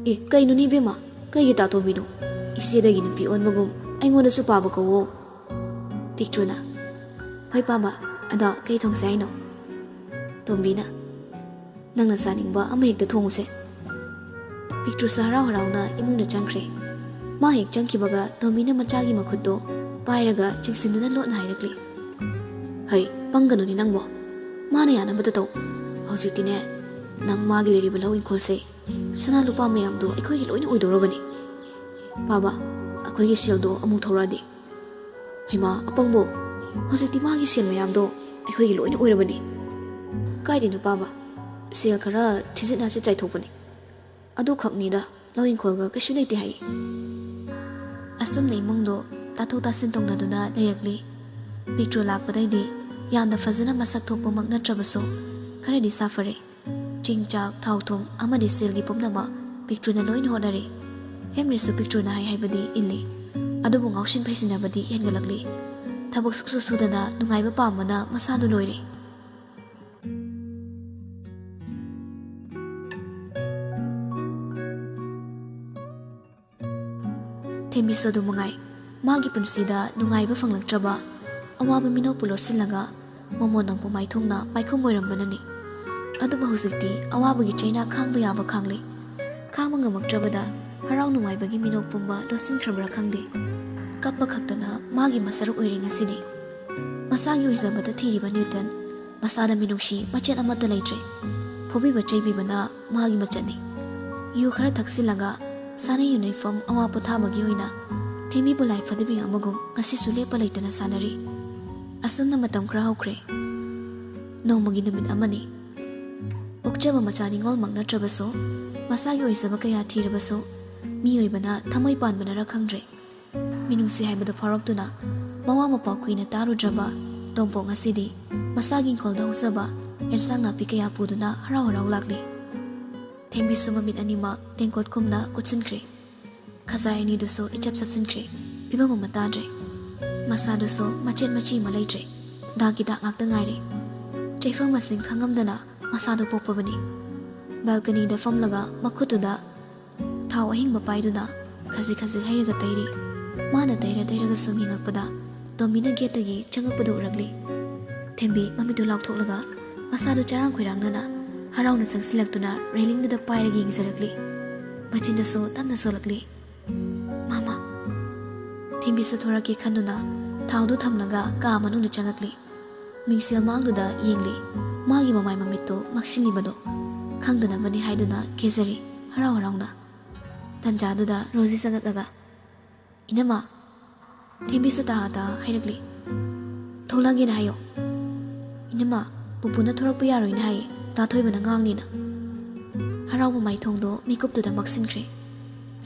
"ꯑꯦ, ꯀꯩꯅꯣꯅꯦ ꯏꯕꯦꯝꯃ, ꯀꯩꯒꯤ ꯇꯥ ꯇꯣꯝꯕꯤꯅꯣ? ꯏꯆꯦꯗꯒꯤ ꯅꯨꯄꯤ ꯑꯣꯟꯕꯒꯨꯝ ꯑꯩꯉꯣꯟꯗꯁꯨ ꯄꯥꯕ ꯀꯧꯋꯣ꯫" ꯄꯤꯛꯇ꯭ꯔꯨꯅ, "ꯍꯣꯏ ꯄꯥꯕ, ꯑꯗꯣ ꯀꯩ ꯊꯣꯡꯁꯦ ꯍꯥꯏꯅꯣ?" ꯇꯣꯝꯕꯤꯅ, "ꯅꯪꯅ ꯆꯥꯅꯤꯡꯕ ꯑꯃ ꯍꯦꯛꯇ ꯊꯣꯡꯉꯨꯁꯦ꯫" ꯄꯤꯛꯇ꯭ꯔꯨꯁꯨ ꯍꯔꯥꯎ ꯍꯔꯥꯎꯅ ꯏꯃꯨꯡꯗ ꯆꯪꯈ꯭ꯔꯦ꯫ ꯃꯥ ꯍꯦꯛ ꯆꯪꯈꯤꯕꯒ ꯇꯣꯝꯕꯤꯅ ꯃꯆꯥꯒꯤ ꯃꯈꯨꯠꯇꯣ ꯄꯥꯏꯔꯒ ꯆꯤꯡꯁꯤꯟꯗꯨꯅ ꯂꯣꯠꯅ ꯍꯥꯏꯔꯛꯂꯤ꯫ "ꯍꯩ, ꯄꯪꯒꯅꯨꯅꯦ ꯅꯪꯕꯣ꯫ ꯃꯥꯅ ꯌꯥꯅꯕꯗ ꯇꯧ꯫ ꯍꯧꯖꯤꯛꯇꯤꯅꯦ, ꯅꯪ ꯃꯥꯒꯤ ꯂꯩꯔꯤꯕ ꯂꯧ ꯏꯪꯈꯣꯜꯁꯦ, ꯁꯅꯥ ꯂꯨꯄꯥ ꯃꯌꯥꯝꯗꯣ ꯑꯩꯈꯣꯏꯒꯤ ꯂꯣꯏꯅ ꯑꯣꯏꯗꯧꯔꯕꯅꯤ꯫ ꯄꯥꯕ, ꯑꯩꯈꯣꯏꯒꯤ ꯁꯦꯜꯗꯣ ꯑꯃꯨꯛ ꯊꯧꯔꯛꯑꯗꯤ꯫" "ꯍꯩꯃꯥ, ꯑꯄꯪꯕꯣ, ꯍꯧꯖꯤꯛꯇꯤ ꯃꯥꯒꯤ ꯁꯦꯜ ꯃꯌꯥꯝꯗꯣ ꯑꯩꯈꯣꯏꯒꯤ ꯂꯣꯏꯅ ꯑꯣꯏꯔꯕꯅꯤ꯫" "ꯀꯥꯏꯗꯩꯅꯣ ꯄꯥꯕ, ꯁꯦꯜ ꯈꯔ ꯊꯤꯖꯤꯠ ꯅꯥꯆꯤꯠ ꯆꯥꯏꯊꯣꯛꯄꯅꯤ꯫ ꯑꯗꯨꯈꯛꯅꯤꯗ, ꯂꯧ ꯏꯪꯈꯣꯜꯒ ꯀꯩꯁꯨ ꯂꯩꯇꯦ ꯍꯥꯏ꯫" ꯑꯁꯨꯝꯅ ꯏꯃꯨꯡꯗꯣ ꯇꯥꯊꯣꯛ ꯇꯥꯁꯤꯟ ꯇꯧꯅꯗꯨꯅ ꯂꯩꯔꯛꯂꯤ꯫ ꯄꯤꯛꯇ꯭ꯔꯨ ꯂꯥꯛꯄꯗꯩꯗꯤ ꯌꯥꯝꯅ ꯐꯖꯅ ꯃꯁꯛ ꯊꯣꯛꯄꯃꯛ ꯅꯠꯇ꯭ꯔꯕꯁꯨ ꯈꯔꯗꯤ ꯁꯥꯐꯔꯦ꯫ ꯆꯦꯡ ꯆꯥꯛ, ꯊꯥꯎ ꯊꯨꯝ ꯑꯃꯗꯤ ꯁꯦꯜꯒꯤ ꯄꯨꯝꯅꯃꯛ ꯄꯤꯛꯇ꯭ꯔꯨꯅ ꯂꯣꯏꯅ ꯍꯣꯠꯅꯔꯦ꯫ ꯍꯦꯝꯔꯤꯁꯨ ꯄꯤꯛꯇ꯭ꯔꯨꯅ ꯍꯥꯏ ꯍꯥꯏꯕꯗꯤ ꯏꯜꯂꯤ꯫ ꯑꯗꯨꯕꯨ ꯉꯥꯎꯁꯤꯟ ꯐꯩꯁꯤꯟꯅꯕꯗꯤ ꯍꯦꯟꯒꯠꯂꯛꯂꯤ꯫ ꯊꯕꯛ ꯁꯨꯛꯁꯨ ꯁꯨꯗꯅ ꯅꯨꯡꯉꯥꯏꯕ ꯄꯥꯝꯕꯅ ꯃꯁꯥꯗꯨ ꯂꯣꯏꯔꯦ꯫ ꯊꯦꯝꯕꯤꯁꯨ ꯑꯗꯨ ꯃꯉꯥꯏ꯫ ꯃꯥꯒꯤ ꯄꯨꯟꯁꯤꯗ ꯅꯨꯡꯉꯥꯏꯕ ꯐꯪꯂꯛꯇ꯭ꯔꯕ, ꯑꯋꯥꯕ ꯃꯤꯅꯣꯛꯄꯨ ꯂꯣꯠꯁꯤꯜꯂꯒ ꯃꯃꯣꯟ ꯅꯪꯕꯨ ꯃꯥꯏꯊꯣꯡꯅ ꯃꯥꯏꯈꯨꯝ ꯑꯣꯏꯔꯝꯕꯅꯅꯤ꯫ ꯑꯗꯨꯕꯨ ꯍꯧꯖꯤꯛꯇꯤ ꯑꯋꯥꯕꯒꯤ ꯆꯩꯅꯥ ꯈꯥꯡꯕ ꯌꯥꯕ ꯈꯥꯡꯂꯦ꯫ ꯈꯥꯡꯕ ꯉꯝꯃꯛꯇ꯭ꯔꯕꯗ ꯍꯔꯥꯎ ꯅꯨꯡꯉꯥꯏꯕꯒꯤ ꯃꯤꯅꯣꯛ ꯄꯨꯝꯕ ꯂꯣꯠꯁꯤꯟꯈ꯭ꯔꯕ꯭ꯔꯥ ꯈꯪꯗꯦ꯫ ꯀꯞꯄ ꯈꯛꯇꯅ ꯃꯥꯒꯤ ꯃꯁꯔꯨꯛ ꯑꯣꯏꯔꯦ ꯉꯁꯤꯗꯤ꯫ ꯃꯁꯥꯒꯤ ꯑꯣꯏꯖꯕꯗ ꯊꯤꯔꯤꯕ ꯅ꯭ꯌꯨꯇꯟ ꯃꯁꯥꯗ ꯃꯤꯅꯨꯡꯁꯤ ꯃꯆꯦꯠ ꯑꯃꯠꯇ ꯂꯩꯇ꯭ꯔꯦ꯫ ꯐꯨꯕꯤꯕ ꯆꯩꯕꯤꯕꯅ ꯃꯥꯒꯤ ꯃꯆꯠꯅꯤ꯫ ꯌꯨ ꯈꯔ ꯊꯛꯆꯤꯜꯂꯒ ꯁꯥꯟꯅ ꯌꯨꯅꯩꯐꯝ ꯑꯋꯥ ꯄꯣꯊꯥꯕꯒꯤ ꯑꯣꯏꯅ ꯊꯦꯝꯕꯤꯕꯨ ꯂꯥꯏ ꯐꯗꯤꯕꯤ ꯑꯃꯒꯨꯝ ꯉꯁꯤꯁꯨ ꯂꯦꯞꯄ ꯂꯩꯇꯅ ꯁꯥꯟꯅꯔꯤ꯫ ꯑꯁꯨꯝꯅ ꯃꯇꯝ ꯈꯔ ꯍꯧꯈ꯭ꯔꯦ꯫ ꯅꯣꯡꯃꯒꯤ ꯅꯨꯃꯤꯠ ꯑꯃꯅꯤ꯫ ꯄꯣꯛꯆꯕ ꯃꯆꯥ ꯅꯤꯡꯉꯣꯜꯃꯛ ꯅꯠꯇ꯭ꯔꯕꯁꯨ, ꯃꯁꯥꯒꯤ ꯑꯣꯏꯖꯕ ꯀꯌꯥ ꯊꯤꯔꯕꯁꯨ, ꯃꯤꯑꯣꯏꯕꯅꯔ ꯊꯃꯣꯏ ꯄꯥꯟꯕꯅꯔ ꯈꯪꯗ꯭ꯔꯦ, ꯃꯤꯅꯨꯡꯁꯤ ꯍꯥꯏꯕꯗꯨ ꯐꯥꯎꯔꯛꯇꯨꯅ, ꯃꯋꯥ ꯃꯄꯥ ꯀꯨꯏꯅ ꯇꯥꯔꯨꯗ꯭ꯔꯕ ꯇꯣꯝꯄꯣꯛ ꯉꯁꯤꯗꯤ ꯃꯁꯥꯒꯤ ꯏꯪꯈꯣꯜꯗ ꯍꯧꯖꯕ ꯑꯦꯟꯁꯥꯡ ꯅꯥꯄꯤ ꯀꯌꯥ ꯄꯨꯗꯨꯅ ꯍꯔꯥꯎ ꯍꯔꯥꯎ ꯂꯥꯛꯂꯤ꯫ ꯊꯦꯝꯕꯤꯁꯨ ꯃꯃꯤꯠ ꯑꯅꯤꯃꯛ ꯇꯦꯡꯀꯣꯠ ꯀꯨꯝꯅ ꯀꯨꯠꯁꯤꯟꯈ꯭ꯔꯦ꯫ ꯈꯖꯥꯏ ꯑꯅꯤꯗꯨꯁꯨ ꯏꯆꯞ ꯆꯞꯁꯤꯟꯈ꯭ꯔꯦ꯫ ꯐꯤꯕꯝ ꯑꯃ ꯇꯥꯗ꯭ꯔꯦ꯫ ꯃꯁꯥꯗꯨꯁꯨ ꯃꯆꯦꯠ ꯃꯆꯤ ꯑꯃ ꯂꯩꯇ꯭ꯔꯦ꯫ ꯗꯥꯛꯀꯤ ꯗꯥꯛ ꯉꯥꯛꯇ ꯉꯥꯏꯔꯦ꯫ ꯆꯩꯐꯝ ꯃꯁꯤꯡ ꯈꯪꯉꯝꯗꯅ ꯃꯁꯥꯗꯨ ꯄꯣꯛꯄꯕꯅꯤ꯫ ꯕꯦꯜꯀꯅꯤꯗ ꯐꯝꯂꯒ ꯃꯈꯨꯠꯇꯨꯗ ꯊꯥꯎ ꯑꯍꯤꯡꯕ ꯄꯥꯏꯗꯨꯅ ꯈꯖꯤꯛ ꯈꯖꯤꯛ ꯍꯩꯔꯒ ꯇꯩꯔꯤ꯫ ꯃꯥꯅ ꯇꯩꯔ ꯇꯩꯔꯒ ꯁꯨꯝ ꯌꯦꯡꯉꯛꯄꯗ ꯇꯣꯝꯕꯤꯅ ꯒꯦꯠꯇꯒꯤ ꯆꯪꯉꯛꯄꯗꯨ ꯎꯔꯛꯂꯤ꯫ ꯊꯦꯝꯕꯤ ꯃꯃꯤꯠꯇꯨ ꯂꯥꯎꯊꯣꯛꯂꯒ ꯃꯁꯥꯗꯨ ꯆꯔꯥꯡ ꯈꯣꯏꯔꯥꯡꯅꯅ ꯍꯔꯥꯎꯅ ꯆꯪꯁꯤꯜꯂꯛꯇꯨꯅ ꯔꯦꯂꯤꯡꯗꯨꯗ ꯄꯥꯏꯔꯒ ꯌꯦꯡꯖꯔꯛꯂꯤ꯫ ꯃꯆꯤꯟꯗꯁꯨ ꯇꯞꯅ ꯁꯣꯜꯂꯛꯂꯤ꯫ "ꯃꯥꯃꯥ!" ꯊꯦꯝꯕꯤꯁꯨ ꯊꯣꯔꯛꯀꯦ ꯈꯟꯗꯨꯅ ꯊꯥꯎꯗꯨ ꯊꯝꯂꯒ ꯀꯥ ꯃꯅꯨꯡꯗ ꯆꯪꯉꯛꯂꯤ꯫ ꯃꯤꯡꯁꯦꯜ ꯃꯥꯡꯗꯨꯗ ꯌꯦꯡꯂꯤ꯫ ꯃꯥꯒꯤ ꯃꯃꯥꯏ ꯃꯃꯤꯠꯇꯨ ꯃꯛꯁꯤꯜꯂꯤꯕꯗꯨ ꯈꯪꯗꯅꯕꯅꯤ ꯍꯥꯏꯗꯨꯅ ꯀꯦꯖꯔꯤ ꯍꯔꯥꯎ ꯍꯔꯥꯎꯅ꯫ ꯇꯟꯖꯥꯗꯨꯗ ꯔꯣꯖꯤ ꯆꯪꯉꯛꯂꯒ, "ꯏꯅꯝꯃ!" ꯊꯦꯝꯕꯤꯁꯨ ꯇꯥ ꯇꯥ ꯍꯥꯏꯔꯛꯂꯤ꯫ "ꯊꯣꯛꯂꯛꯑꯒꯦꯅ ꯍꯥꯏꯌꯣ꯫ ꯏꯅꯝꯃ, ꯄꯨꯄꯨꯅ ꯊꯣꯔꯛꯄ ꯌꯥꯔꯣꯏꯅ ꯍꯥꯏꯌꯦ, ꯗꯥ ꯊꯣꯏꯕꯅ ꯉꯥꯡꯅꯤꯅ꯫" ꯍꯔꯥꯎꯕ ꯃꯥꯏꯊꯣꯡꯗꯣ ꯃꯤꯀꯨꯞꯇꯨꯗ ꯃꯛꯁꯤꯟꯈ꯭ꯔꯦ꯫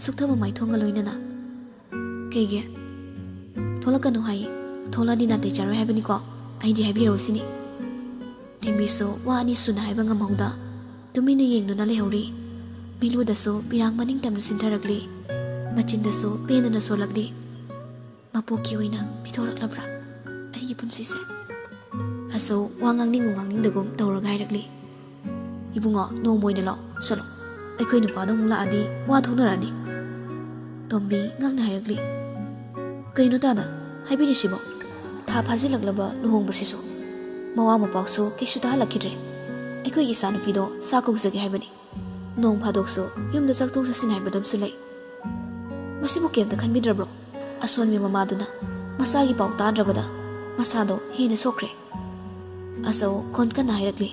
ꯁꯨꯛꯊꯕ ꯃꯥꯏꯊꯣꯡꯒ ꯂꯣꯏꯅꯅ꯫ "ꯀꯩꯒꯤ?" "ꯊꯣꯛꯂꯛꯀꯅꯨ ꯍꯥꯏꯌꯦ꯫ ꯊꯣꯛꯂꯛꯑꯗꯤ ꯅꯥꯇꯩ ꯆꯥꯔꯣꯏ ꯍꯥꯏꯕꯅꯤꯀꯣ꯫ ꯑꯩꯗꯤ ꯍꯥꯏꯕꯤꯔꯛꯑꯣ ꯁꯤꯅꯤ꯫" ꯊꯦꯝꯕꯤꯁꯨ ꯋꯥ ꯑꯅꯤ ꯁꯨꯅ ꯍꯥꯏꯕ ꯉꯝꯍꯧꯗ ꯇꯨꯃꯤꯟꯅ ꯌꯦꯡꯗꯨꯅ ꯂꯩꯍꯧꯔꯤ꯫ ꯃꯤꯠꯂꯨꯗꯁꯨ ꯄꯤꯔꯥꯡ ꯃꯅꯤꯡ ꯇꯝꯅ ꯆꯤꯟꯊꯔꯛꯂꯤ꯫ ꯃꯆꯤꯟꯗꯁꯨ ꯄꯦꯟꯗꯅ ꯁꯣꯜꯂꯛꯂꯤ꯫ "ꯃꯄꯣꯛꯀꯤ ꯑꯣꯏꯅ ꯄꯤꯊꯣꯔꯛꯂꯕ꯭ꯔꯥ ꯑꯩꯒꯤ ꯄꯨꯟꯁꯤꯁꯦ?" ꯑꯁꯧ ꯋꯥ ꯉꯥꯡꯅꯤꯡꯒꯨꯝ ꯉꯥꯡꯅꯤꯡꯗꯒꯨꯝ ꯇꯧꯔꯒ ꯍꯥꯏꯔꯛꯂꯤ꯫ "ꯏꯕꯨꯡꯉꯣ, ꯅꯣꯡꯃ ꯑꯣꯏꯅ ꯂꯥꯛꯑꯣ, ꯆꯠꯂꯣ꯫ ꯑꯩꯈꯣꯏ ꯅꯨꯄꯥꯗꯣ ꯑꯃꯨꯛ ꯂꯥꯛꯑꯗꯤ ꯋꯥ ꯊꯣꯛꯅꯔꯅꯤ꯫" ꯇꯣꯝꯕꯤ ꯉꯛꯅ ꯍꯥꯏꯔꯛꯂꯤ꯫ "ꯀꯩꯅꯣ ꯇꯥꯗ ꯍꯥꯏꯕꯤꯔꯤꯁꯤꯕꯣ? ꯊꯥ ꯐꯥꯖꯤꯜꯂꯛꯂꯕ ꯂꯨꯍꯣꯡꯕꯁꯤꯁꯨ ꯃꯋꯥ ꯃꯄꯥꯁꯨ ꯀꯩꯁꯨ ꯇꯥꯍꯜꯂꯛꯈꯤꯗ꯭ꯔꯦ꯫ ꯑꯩꯈꯣꯏꯒꯤ ꯏꯆꯥꯅꯨꯄꯤꯗꯣ ꯆꯥꯛ ꯀꯧꯖꯒꯦ ꯍꯥꯏꯕꯅꯤ꯫ ꯅꯣꯡ ꯐꯥꯗꯣꯛꯁꯨ ꯌꯨꯝꯗ ꯆꯥꯛ ꯊꯣꯡ ꯆꯠꯁꯤꯟ ꯍꯥꯏꯕꯗꯨ ꯑꯃꯁꯨ ꯂꯩ꯫ ꯃꯁꯤꯕꯨ ꯀꯩꯝꯇ ꯈꯟꯕꯤꯗ꯭ꯔꯕ꯭ꯔꯣ?" ꯑꯁꯣꯟꯕꯤ ꯃꯃꯥꯗꯨꯅ ꯃꯆꯥꯒꯤ ꯄꯥꯎ ꯇꯥꯗ꯭ꯔꯕꯗ ꯃꯁꯥꯗꯣ ꯍꯦꯟꯅ ꯁꯣꯛꯈ꯭ꯔꯦ꯫ ꯑꯆꯧ ꯈꯣꯟ ꯀꯟꯅ ꯍꯥꯏꯔꯛꯂꯤ꯫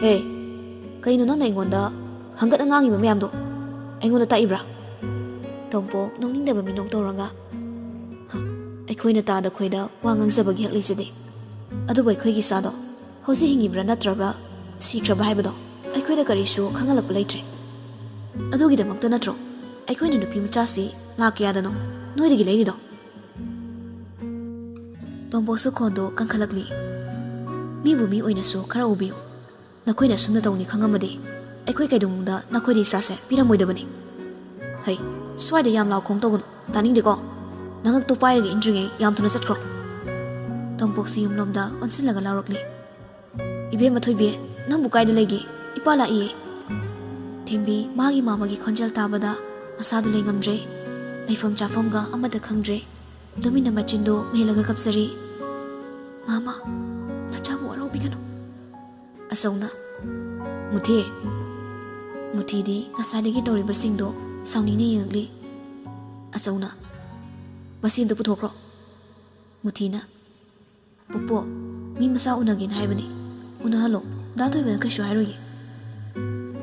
"ꯍꯦ, ꯀꯩꯅꯣ ꯅꯪꯅ ꯑꯩꯉꯣꯟꯗ ꯍꯪꯒꯠꯅ ꯉꯥꯡꯉꯤꯕ ꯃꯌꯥꯝꯗꯣ? ꯑꯩꯉꯣꯟꯗ ꯇꯥꯛꯏꯕ꯭ꯔꯥ?" ꯇꯣꯝꯄꯣꯛ ꯅꯣꯛꯅꯤꯡꯗꯕ ꯃꯤꯅꯣꯛ ꯇꯧꯔꯒ, "ꯍ, ꯑꯩꯈꯣꯏꯅ ꯇꯥꯗ ꯈꯣꯏꯗ ꯋꯥ ꯉꯥꯡꯖꯕꯒꯤ ꯍꯛ ꯂꯩꯖꯗꯦ꯫ ꯑꯗꯨꯕꯨ ꯑꯩꯈꯣꯏꯒꯤ ꯏꯆꯥꯗꯣ ꯍꯧꯖꯤꯛ ꯍꯤꯡꯉꯤꯕ꯭ꯔꯥ ꯅꯠꯇ꯭ꯔꯒ ꯁꯤꯈ꯭ꯔꯕ ꯍꯥꯏꯕꯗꯣ ꯑꯩꯈꯣꯏꯗ ꯀꯔꯤꯁꯨ ꯈꯪꯍꯜꯂꯛꯄ ꯂꯩꯇ꯭ꯔꯦ꯫ ꯑꯗꯨꯒꯤꯗꯃꯛꯇ ꯅꯠꯇ꯭ꯔꯣ ꯑꯩꯈꯣꯏꯅ ꯅꯨꯄꯤ ꯃꯆꯥꯁꯤ ꯂꯥꯛ ꯀꯌꯥꯗꯅꯣ ꯅꯣꯏꯗꯒꯤ ꯂꯩꯔꯤꯗꯣ? ꯇꯣꯝꯄꯣꯛꯁꯨ ꯈꯣꯟꯗꯣ ꯀꯟꯈꯠꯂꯛꯂꯤ꯫ "ꯃꯤꯕꯨ ꯃꯤ ꯑꯣꯏꯅꯁꯨ ꯈꯔ ꯎꯕꯤꯌꯨ꯫ ꯅꯈꯣꯏꯅ ꯑꯁꯨꯝꯅ ꯇꯧꯅꯤ ꯈꯪꯉꯝꯃꯗꯤ ꯑꯩꯈꯣꯏ ꯀꯩꯗꯧꯅꯨꯡꯗ ꯅꯈꯣꯏꯗ ꯏꯆꯥꯁꯦ ꯄꯤꯔꯝꯃꯣꯏꯗꯕꯅꯤ꯫ ꯍꯩ, ꯁ꯭ꯋꯥꯏꯗ ꯌꯥꯝ ꯂꯥꯎ ꯈꯣꯡ ꯇꯧꯒꯅꯨ, ꯇꯥꯅꯤꯡꯗꯦꯀꯣ꯫ ꯅꯉꯛꯇꯣ ꯄꯥꯏꯔꯒ ꯏꯟꯗ꯭ꯔꯤꯉꯩ ꯌꯥꯝ ꯊꯨꯅ ꯆꯠꯈ꯭ꯔꯣ꯫" ꯇꯣꯝꯄꯣꯛꯁꯤ ꯌꯨꯝꯂꯣꯝꯗ ꯑꯣꯟꯁꯤꯜꯂꯒ ꯂꯥꯎꯔꯛꯂꯤ꯫ "ꯏꯕꯦꯝꯃ ꯊꯣꯏꯕꯤ, ꯅꯪꯕꯨ ꯀꯥꯏꯗ ꯂꯩꯒꯦ? ꯏꯄꯥ ꯂꯥꯛꯏꯌꯦ꯫" ꯊꯦꯝꯕꯤ ꯃꯥꯒꯤ ꯃꯥꯃꯒꯤ ꯈꯣꯟꯖꯦꯜ ꯇꯥꯕꯗ ꯃꯁꯥꯗꯨ ꯂꯩꯉꯝꯗ꯭ꯔꯦ꯫ ꯂꯩꯐꯝ ꯆꯥꯐꯝꯒ ꯑꯃꯠꯇ ꯈꯪꯗ꯭ꯔꯦ꯫ ꯇꯨꯃꯤꯟꯅ ꯃꯆꯤꯟꯗꯨ ꯃꯦꯜꯂꯒ ꯀꯞꯆꯔꯤ꯫ "ꯃꯥꯃ, ꯅꯆꯥꯕꯨ ꯋꯥꯔꯧꯕꯤꯒꯅꯨ꯫" ꯑꯆꯧꯅ, "ꯃꯨꯊꯤ꯫" ꯃꯨꯊꯤꯗꯤ ꯉꯁꯥꯏꯗꯒꯤ ꯇꯧꯔꯤꯕꯁꯤꯡꯗꯣ ꯁꯥꯎꯅꯤꯡꯅ ꯌꯦꯡꯉꯛꯂꯤ꯫ ꯑꯆꯧꯅ, "ꯃꯁꯤ ꯑꯝꯇ ꯄꯨꯊꯣꯛꯈ꯭ꯔꯣ꯫" ꯃꯨꯊꯤꯅ, "ꯄꯨꯄꯨ, ꯃꯤ ꯃꯆꯥ ꯎꯅꯒꯦꯅ ꯍꯥꯏꯕꯅꯤ꯫ ꯎꯅꯍꯜꯂꯣ, ꯗꯥ ꯊꯣꯏꯕꯅ ꯀꯩꯁꯨ ꯍꯥꯏꯔꯣꯏꯌꯦ꯫"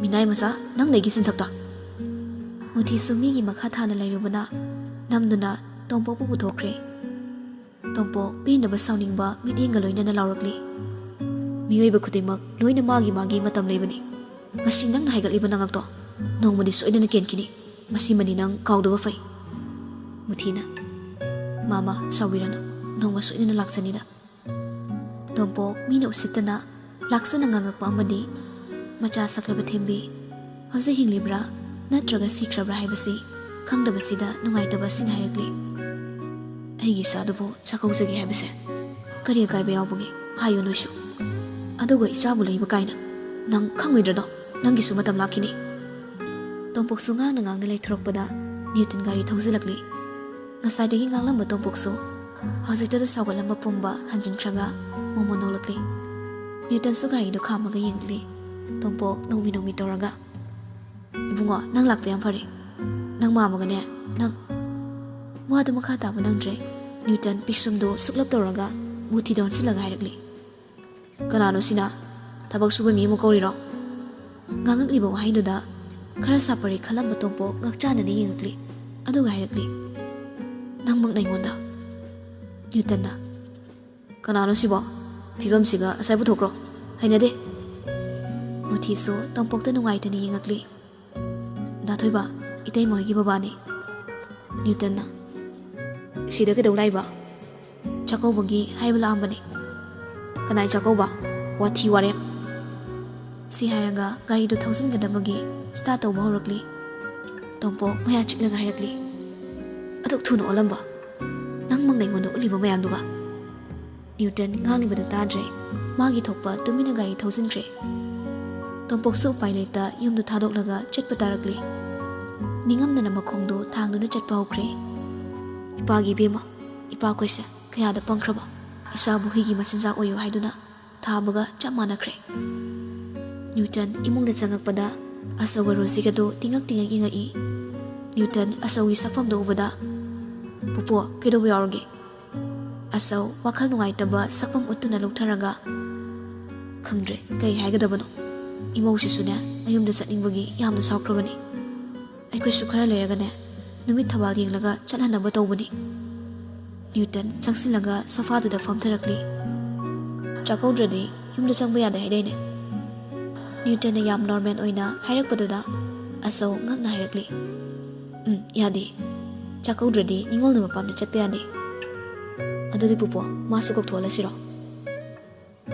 "ꯃꯤꯅꯥꯏ ꯃꯆꯥ, ꯅꯪ ꯂꯩꯒꯤ ꯆꯤꯟꯊꯛꯇ!" ꯃꯨꯊꯤꯁꯨ ꯃꯤꯒꯤ ꯃꯈꯥ ꯊꯥꯅ ꯂꯩꯔꯨꯕꯅ ꯅꯝꯗꯨꯅ ꯇꯣꯝꯄꯣꯛꯄꯨ ꯄꯨꯊꯣꯛꯈ꯭ꯔꯦ꯫ ꯇꯣꯝꯄꯣꯛ ꯄꯦꯟꯗꯕ ꯁꯥꯎꯅꯤꯡꯕ ꯃꯤꯠꯌꯦꯡꯒ ꯂꯣꯏꯅꯅ ꯂꯥꯎꯔꯛꯂꯤ꯫ "ꯃꯤꯑꯣꯏꯕ ꯈꯨꯗꯤꯡꯃꯛ ꯂꯣꯏꯅ ꯃꯥꯒꯤ ꯃꯥꯒꯤ ꯃꯇꯝ ꯂꯩꯕꯅꯤ꯫ ꯉꯁꯤ ꯅꯪꯅ ꯍꯥꯏꯒꯠꯂꯤꯕ ꯅꯉꯛꯇꯣ ꯅꯣꯡꯃꯗꯤ ꯁꯣꯏꯗꯅ ꯀꯦꯟꯈꯤꯅꯤ꯫ ꯃꯁꯤꯃꯗꯤ ꯅꯪ ꯀꯥꯎꯗꯕ ꯐꯩ꯫" ꯃꯨꯊꯤꯅ, "ꯃꯥꯃ, ꯁꯥꯎꯕꯤꯔꯅꯨ꯫ ꯅꯣꯡꯃ ꯁꯣꯏꯗꯅ ꯂꯥꯛꯆꯅꯤꯗ꯫" ꯇꯣꯝꯄꯣꯛ ꯃꯤꯅ ꯎꯁꯤꯠꯇꯅ ꯂꯥꯛꯆꯅ ꯉꯥꯡꯉꯛꯄ ꯑꯃꯗꯤ ꯃꯆꯥ ꯁꯛꯂꯕ ꯊꯦꯝꯕꯤ ꯍꯧꯖꯤꯛ ꯍꯤꯡꯂꯤꯕ꯭ꯔꯥ ꯅꯠꯇ꯭ꯔꯒ ꯁꯤꯈ꯭ꯔꯕ꯭ꯔꯥ ꯍꯥꯏꯕꯁꯤ ꯈꯪꯗꯕꯁꯤꯗ ꯅꯨꯡꯉꯥꯏꯇꯕ ꯑꯁꯤꯅ ꯍꯥꯏꯔꯛꯂꯤ꯫ "ꯑꯩꯒꯤ ꯏꯆꯥꯗꯨꯕꯨ ꯆꯥꯛꯀꯧꯖꯒꯦ ꯍꯥꯏꯕꯁꯦ ꯀꯔꯤ ꯑꯀꯥꯏꯕ ꯌꯥꯎꯕꯒꯦ? ꯍꯥꯏꯌꯨ ꯅꯣꯏꯁꯨ꯫ ꯑꯗꯨꯒ ꯏꯆꯥꯕꯨ ꯂꯩꯕ ꯀꯥꯏꯅ ꯅꯪ ꯈꯪꯉꯣꯏꯗ꯭ꯔꯗꯣ? ꯅꯪꯒꯤꯁꯨ ꯃꯇꯝ ꯂꯥꯛꯈꯤꯅꯤ꯫" ꯇꯣꯝꯄꯣꯛꯁꯨ ꯉꯥꯡꯅ ꯉꯥꯡꯅ ꯂꯩꯊꯣꯔꯛꯄꯗ ꯅ꯭ꯌꯨꯇꯟ ꯒꯥꯔꯤ ꯊꯧꯖꯤꯜꯂꯛꯂꯤ꯫ ꯉꯁꯥꯏꯗꯒꯤ ꯉꯥꯡꯂꯝꯕ ꯇꯣꯝꯄꯣꯛꯁꯨ ꯍꯧꯖꯤꯛꯇꯗ ꯁꯥꯎꯒꯠꯂꯝꯕ ꯄꯨꯝꯕ ꯍꯟꯖꯤꯟꯈ꯭ꯔꯒ ꯃꯣꯃꯣꯟ ꯅꯣꯛꯂꯛꯂꯤ꯫ ꯅ꯭ꯌꯨꯇꯟꯁꯨ ꯒꯥꯔꯤꯗꯨ ꯈꯥꯝꯃꯒ ꯌꯦꯡꯂꯛꯂꯤ꯫ ꯇꯣꯝꯄꯣꯛ ꯅꯣꯡꯃꯤ ꯅꯣꯡꯃꯤ ꯇꯧꯔꯒ, "ꯏꯕꯨꯡꯉꯣ, ꯅꯪ ꯂꯥꯛꯄ ꯌꯥꯝ ꯐꯔꯦ꯫ ꯅꯪ ꯃꯥꯝꯃꯒꯅꯦ, ꯅꯪ꯫" ꯋꯥꯗꯨ ꯃꯈꯥ ꯇꯥꯕ ꯅꯪꯗ꯭ꯔꯦ꯫ ꯅ꯭ꯌꯨꯇꯟ ꯄꯤꯛꯁꯨꯝꯗꯨ ꯁꯨꯛꯂꯞ ꯇꯧꯔꯒ ꯃꯨꯊꯤꯗ ꯑꯣꯟꯁꯤꯜꯂꯒ ꯍꯥꯏꯔꯛꯂꯤ꯫ "ꯀꯅꯥꯅꯣ ꯁꯤꯅ? ꯊꯕꯛ ꯁꯨꯕ ꯃꯤ ꯑꯃ ꯀꯧꯔꯤꯔꯣ?" ꯉꯥꯡꯉꯛꯂꯤꯕ ꯋꯥꯍꯩꯗꯨꯗ ꯈꯔ ꯁꯥꯐꯔꯦ ꯈꯜꯂꯝꯕ ꯇꯣꯝꯄꯣꯛ ꯉꯛꯆꯥꯟꯅꯅ ꯌꯦꯡꯉꯛꯂꯤ꯫ ꯑꯗꯨꯒ ꯍꯥꯏꯔꯛꯂꯤ, "ꯅꯪꯃꯛꯅ ꯑꯩꯉꯣꯟꯗ?" ꯅ꯭ꯌꯨꯇꯟꯅ, "ꯀꯅꯥꯅꯣ ꯁꯤꯕꯣ?" ꯐꯤꯕꯝꯁꯤꯒ ꯑꯁꯥꯏ ꯄꯨꯊꯣꯛꯈ꯭ꯔꯣ꯫ ꯍꯩꯅꯗꯦ꯫ ꯃꯨꯊꯤꯁꯨ ꯇꯣꯝꯄꯣꯛꯇ ꯅꯨꯡꯉꯥꯏꯇꯅ ꯌꯦꯡꯉꯛꯂꯤ꯫ "ꯗꯥ ꯊꯣꯏꯕ, ꯏꯇꯩꯃ ꯍꯣꯏꯒꯤ ꯕꯕꯥꯅꯤ꯫" ꯅ꯭ꯌꯨꯇꯟꯅ, "ꯁꯤꯗ ꯀꯩꯗꯧ ꯂꯥꯛꯏꯕ?" "ꯆꯥꯛꯀꯧꯕꯒꯤ ꯍꯥꯏꯕ ꯂꯥꯛꯑꯝꯕꯅꯤ꯫" "ꯀꯅꯥꯏ ꯆꯥꯛꯀꯧꯕ? ꯋꯥꯊꯤ ꯋꯥꯔꯦꯝ!" ꯁꯤ ꯍꯥꯏꯔꯒ ꯒꯥꯔꯤꯗꯨ ꯊꯧꯖꯤꯟꯒꯗꯕꯒꯤ ꯁ꯭ꯇꯥꯔꯠ ꯇꯧꯕ ꯍꯧꯔꯛꯂꯤ꯫ ꯇꯣꯝꯄꯣꯛ ꯃꯌꯥ ꯆꯤꯛꯂꯒ ꯍꯥꯏꯔꯛꯂꯤ, "ꯑꯗꯨꯛ ꯊꯨꯅ ꯑꯣꯜꯂꯝꯕ? ꯅꯪ ꯃꯪꯅ ꯑꯩꯉꯣꯟꯗ ꯎꯠꯂꯤꯕ ꯃꯌꯥꯝꯗꯨꯒ?" ꯅ꯭ꯌꯨꯇꯟ ꯉꯥꯡꯂꯤꯕꯗꯨ ꯇꯥꯗ꯭ꯔꯦ꯫ ꯃꯥꯒꯤ ꯊꯣꯛꯄ ꯇꯨꯃꯤꯟꯅ ꯒꯥꯔꯤ ꯊꯧꯖꯤꯟꯈ꯭ꯔꯦ꯫ ꯇꯣꯝꯄꯣꯛꯁꯨ ꯎꯄꯥꯏ ꯂꯩꯇ ꯌꯨꯝꯗꯨ ꯊꯥꯗꯣꯛꯂꯒ ꯆꯠꯄ ꯇꯥꯔꯛꯂꯤ꯫ ꯅꯤꯡꯉꯝꯗꯅ ꯃꯈꯣꯡꯗꯨ ꯊꯥꯡꯗꯨꯅ ꯆꯠꯄ ꯍꯧꯈ꯭ꯔꯦ꯫ ꯏꯄꯥꯒꯤ ꯏꯕꯦꯝꯃ, ꯏꯄꯥꯈꯣꯏꯁꯦ ꯀꯌꯥꯗ ꯄꯪꯈ꯭ꯔꯕ! ꯏꯆꯥꯕꯨ ꯍꯨꯏꯒꯤ ꯃꯆꯤꯟꯖꯥꯛ ꯑꯣꯏꯌꯨ ꯍꯥꯏꯗꯨꯅ ꯊꯥꯕꯒ ꯆꯞ ꯃꯥꯟꯅꯈ꯭ꯔꯦ꯫ ꯅ꯭ꯌꯨꯇꯟ ꯏꯃꯨꯡꯗ ꯆꯪꯉꯛꯄꯗ ꯑꯆꯧꯒ ꯔꯣꯖꯤꯒꯗꯨ ꯇꯤꯡꯉꯛ ꯇꯤꯡꯉꯛ ꯌꯦꯡꯉꯛꯏ꯫ ꯅ꯭ꯌꯨꯇꯟ ꯑꯆꯧꯒꯤ ꯁꯛꯐꯝꯗꯨ ꯎꯕꯗ, "ꯄꯨꯄꯨ, ꯀꯩꯗꯧꯕ ꯌꯥꯎꯔꯒꯦ?" ꯑꯆꯧ ꯋꯥꯈꯜ ꯅꯨꯡꯉꯥꯏꯇꯕ ꯁꯛꯐꯝ ꯎꯠꯇꯨꯅ ꯂꯨꯞꯊꯔꯒ, "ꯈꯪꯗ꯭ꯔꯦ ꯀꯩ ꯍꯥꯏꯒꯗꯕꯅꯣ꯫ ꯏꯃꯧꯁꯤꯁꯨꯅꯦ ꯃꯌꯨꯝꯗ ꯆꯠꯅꯤꯡꯕꯒꯤ ꯌꯥꯝꯅ ꯁꯥꯎꯈ꯭ꯔꯕꯅꯤ꯫ ꯑꯩꯈꯣꯏꯁꯨ ꯈꯔ ꯂꯩꯔꯒꯅꯦ ꯅꯨꯃꯤꯠ ꯊꯕꯥꯜ ꯌꯦꯡꯂꯒ ꯆꯠꯍꯟꯅꯕ ꯇꯧꯕꯅꯤ꯫" ꯅ꯭ꯌꯨꯇꯟ ꯆꯪꯁꯤꯜꯂꯒ ꯁꯣꯐꯥꯗꯨꯗ ꯐꯝꯊꯔꯛꯂꯤ꯫ "ꯆꯥꯛꯀꯧꯗ꯭ꯔꯗꯤ ꯌꯨꯝꯗ ꯆꯪꯕ ꯌꯥꯗꯦ ꯍꯥꯏꯗꯥꯏꯅꯦ?" ꯅ꯭ꯌꯨꯇꯟꯅ ꯌꯥꯝ ꯅꯣꯔꯃꯦꯜ ꯑꯣꯏꯅ ꯍꯥꯏꯔꯛꯄꯗꯨꯗ ꯑꯆꯧ ꯉꯛꯅ ꯍꯥꯏꯔꯛꯂꯤ, "ꯎꯝ, ꯌꯥꯗꯦ꯫ ꯆꯥꯛꯀꯧꯗ꯭ꯔꯗꯤ ꯅꯤꯉꯣꯜꯅ ꯃꯄꯥꯝꯗ ꯆꯠꯄ ꯌꯥꯗꯦ꯫" "ꯑꯗꯨꯗꯤ ꯄꯨꯄꯨ, ꯃꯥꯁꯨ ꯀꯧꯊꯣꯛꯍꯜꯂꯁꯤꯔꯣ?"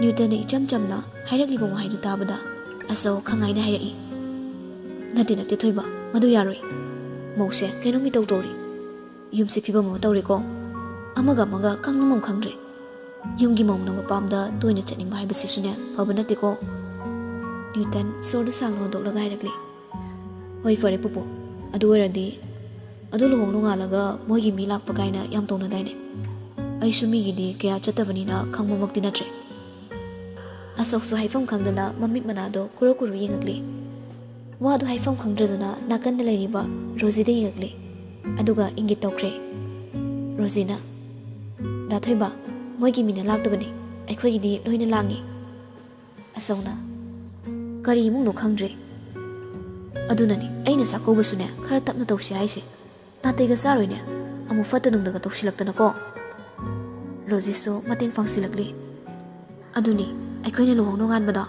ꯅ꯭ꯌꯨꯇꯟꯅ ꯏꯆꯝ ꯆꯝꯅ ꯍꯥꯏꯔꯛꯂꯤꯕ ꯋꯥꯍꯩꯗꯨ ꯇꯥꯕꯗ ꯑꯆꯧ ꯈꯪꯉꯥꯏꯅ ꯍꯥꯏꯔꯛꯏ, "ꯅꯠꯇꯦ, ꯅꯠꯇꯦ ꯊꯣꯏꯕ, ꯃꯗꯨ ꯌꯥꯔꯣꯏ꯫ ꯃꯧꯁꯦ ꯀꯩꯅꯣꯝ ꯏꯇꯧ ꯇꯧꯔꯤ꯫ ꯌꯨꯝꯁꯦ ꯐꯤꯕꯝ ꯑꯃ ꯇꯧꯔꯦꯀꯣ꯫ ꯑꯃꯒ ꯑꯃꯒ ꯈꯪꯅꯐꯝ ꯈꯪꯗ꯭ꯔꯦ꯫ ꯌꯨꯝꯒꯤ ꯃꯧꯅ ꯃꯄꯥꯝꯗ ꯇꯣꯏꯅ ꯆꯠꯅꯤꯡꯕ ꯍꯥꯏꯕꯁꯤꯁꯨꯅꯦ ꯐꯕ ꯅꯠꯇꯦꯀꯣ꯫" ꯅ꯭ꯌꯨꯇꯟ ꯁꯣꯔꯗꯨ ꯁꯥꯡꯅ ꯍꯣꯟꯗꯣꯛꯂꯒ ꯍꯥꯏꯔꯛꯂꯤ, "ꯍꯣꯏ, ꯐꯔꯦ ꯄꯨꯄꯨ꯫ ꯑꯗꯨ ꯑꯣꯏꯔꯗꯤ, ꯑꯗꯨ ꯂꯨꯍꯣꯡ ꯅꯣꯡꯉꯥꯜꯂꯒ ꯃꯣꯏꯒꯤ ꯃꯤ ꯂꯥꯛꯄ ꯀꯥꯏꯅ ꯌꯥꯝ ꯇꯧꯅꯗꯥꯏꯅꯦ? ꯑꯩꯁꯨ ꯃꯤꯒꯤꯗꯤ ꯀꯌꯥ ꯆꯠꯇꯕꯅꯤꯅ ꯈꯪꯕꯃꯛꯇꯤ ꯅꯠꯇ꯭ꯔꯦ꯫" ꯑꯆꯧꯁꯨ ꯍꯥꯏꯐꯝ ꯈꯪꯗꯅ ꯃꯃꯤꯠ ꯃꯅꯥꯗꯣ ꯀꯨꯔꯨ ꯀꯨꯔꯨ ꯌꯦꯡꯉꯛꯂꯤ꯫ ꯋꯥꯗꯨ ꯍꯥꯏꯐꯝ ꯈꯪꯗ꯭ꯔꯗꯨꯅ ꯅꯥꯀꯟꯗ ꯂꯩꯔꯤꯕ ꯔꯣꯖꯤꯗ ꯌꯦꯡꯉꯛꯂꯤ꯫ ꯑꯗꯨꯒ ꯏꯪꯒꯤꯠ ꯇꯧꯈ꯭ꯔꯦ꯫ ꯔꯣꯖꯤꯅ, "ꯗꯥ ꯊꯣꯏꯕ, ꯃꯣꯏꯒꯤ ꯃꯤꯅ ꯂꯥꯛꯇꯕꯅꯤ꯫ ꯑꯩꯈꯣꯏꯒꯤꯗꯤ ꯂꯣꯏꯅ ꯂꯥꯡꯉꯤ꯫" ꯑꯆꯧꯅ, "ꯀꯔꯤ ꯏꯃꯨꯡꯅꯣ ꯈꯪꯗ꯭ꯔꯦ꯫ ꯑꯗꯨꯅꯅꯤ ꯑꯩꯅ ꯆꯥꯛꯀꯧꯕꯁꯨꯅꯦ ꯈꯔ ꯇꯞꯅ ꯇꯧꯁꯤ ꯍꯥꯏꯁꯦ꯫ ꯅꯥꯇꯩꯒ ꯆꯥꯔꯣꯏꯅꯦ꯫ ꯑꯃꯨꯛ ꯐꯠꯇ ꯅꯨꯡꯗꯒ ꯇꯧꯁꯤꯜꯂꯛꯇꯅꯀꯣ꯫" ꯔꯣꯖꯤꯁꯨ ꯃꯇꯦꯡ ꯄꯥꯡꯁꯤꯜꯂꯛꯂꯤ꯫ ꯑꯗꯨꯅꯤ, ꯑꯩꯈꯣꯏꯅ ꯂꯨꯍꯣꯡ ꯅꯣꯡꯉꯥꯟꯕꯗꯣ,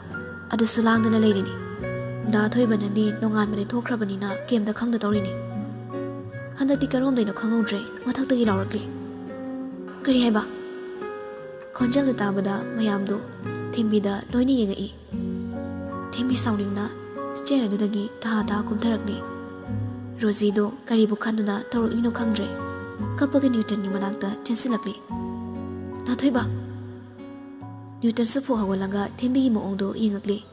ꯑꯗꯨꯁꯨ ꯂꯥꯡꯗꯅ ꯂꯩꯔꯤꯅꯤ꯫ ꯗꯥ ꯊꯣꯏꯕꯅꯗꯤ ꯅꯣꯡꯉꯥꯟꯕꯗꯩ ꯊꯣꯛꯈ꯭ꯔꯕꯅꯤꯅ ꯀꯦꯝꯗ ꯈꯪꯗ ꯇꯧꯔꯤꯅꯤ꯫ ꯍꯟꯗꯛꯇꯤ ꯀꯔꯣꯝꯗꯩꯅꯣ ꯈꯪꯍꯧꯗ꯭ꯔꯦ, ꯃꯊꯛꯇꯒꯤ ꯂꯥꯎꯔꯛꯂꯤ꯫ "ꯀꯔꯤ ꯍꯥꯏꯕ?" ꯈꯣꯟꯖꯦꯜꯗꯨ ꯇꯥꯕꯗ ꯃꯌꯥꯝꯗꯨ ꯊꯦꯝꯕꯤꯗ ꯂꯣꯏꯅ ꯌꯦꯡꯉꯛꯏ꯫ ꯊꯦꯝꯕꯤ ꯁꯥꯎꯅꯤꯡꯅ ꯁ꯭ꯇꯦꯌꯔ ꯑꯗꯨꯗꯒꯤ ꯇꯍꯥ ꯇꯍꯥ ꯀꯨꯝꯊꯔꯛꯂꯤ꯫ ꯔꯣꯖꯤꯗꯨ ꯀꯔꯤꯕꯨ ꯈꯟꯗꯨꯅ ꯇꯧꯔꯛꯂꯤꯅꯣ ꯈꯪꯗ꯭ꯔꯦ꯫ ꯀꯞꯄꯒ ꯅ꯭ꯌꯨꯇꯟꯒꯤ ꯃꯅꯥꯛꯇ ꯆꯦꯟꯁꯤꯜꯂꯛꯂꯤ꯫ "ꯗꯥ ꯊꯣꯏꯕ!" ꯅ꯭ꯌꯨꯇꯟꯁꯨ ꯐꯨꯛ ꯍꯧꯒꯠꯂꯒ ꯊꯦꯝꯕꯤꯒꯤ ꯃꯑꯣꯡꯗꯨ ꯌꯦꯡꯉꯛꯂꯤ꯫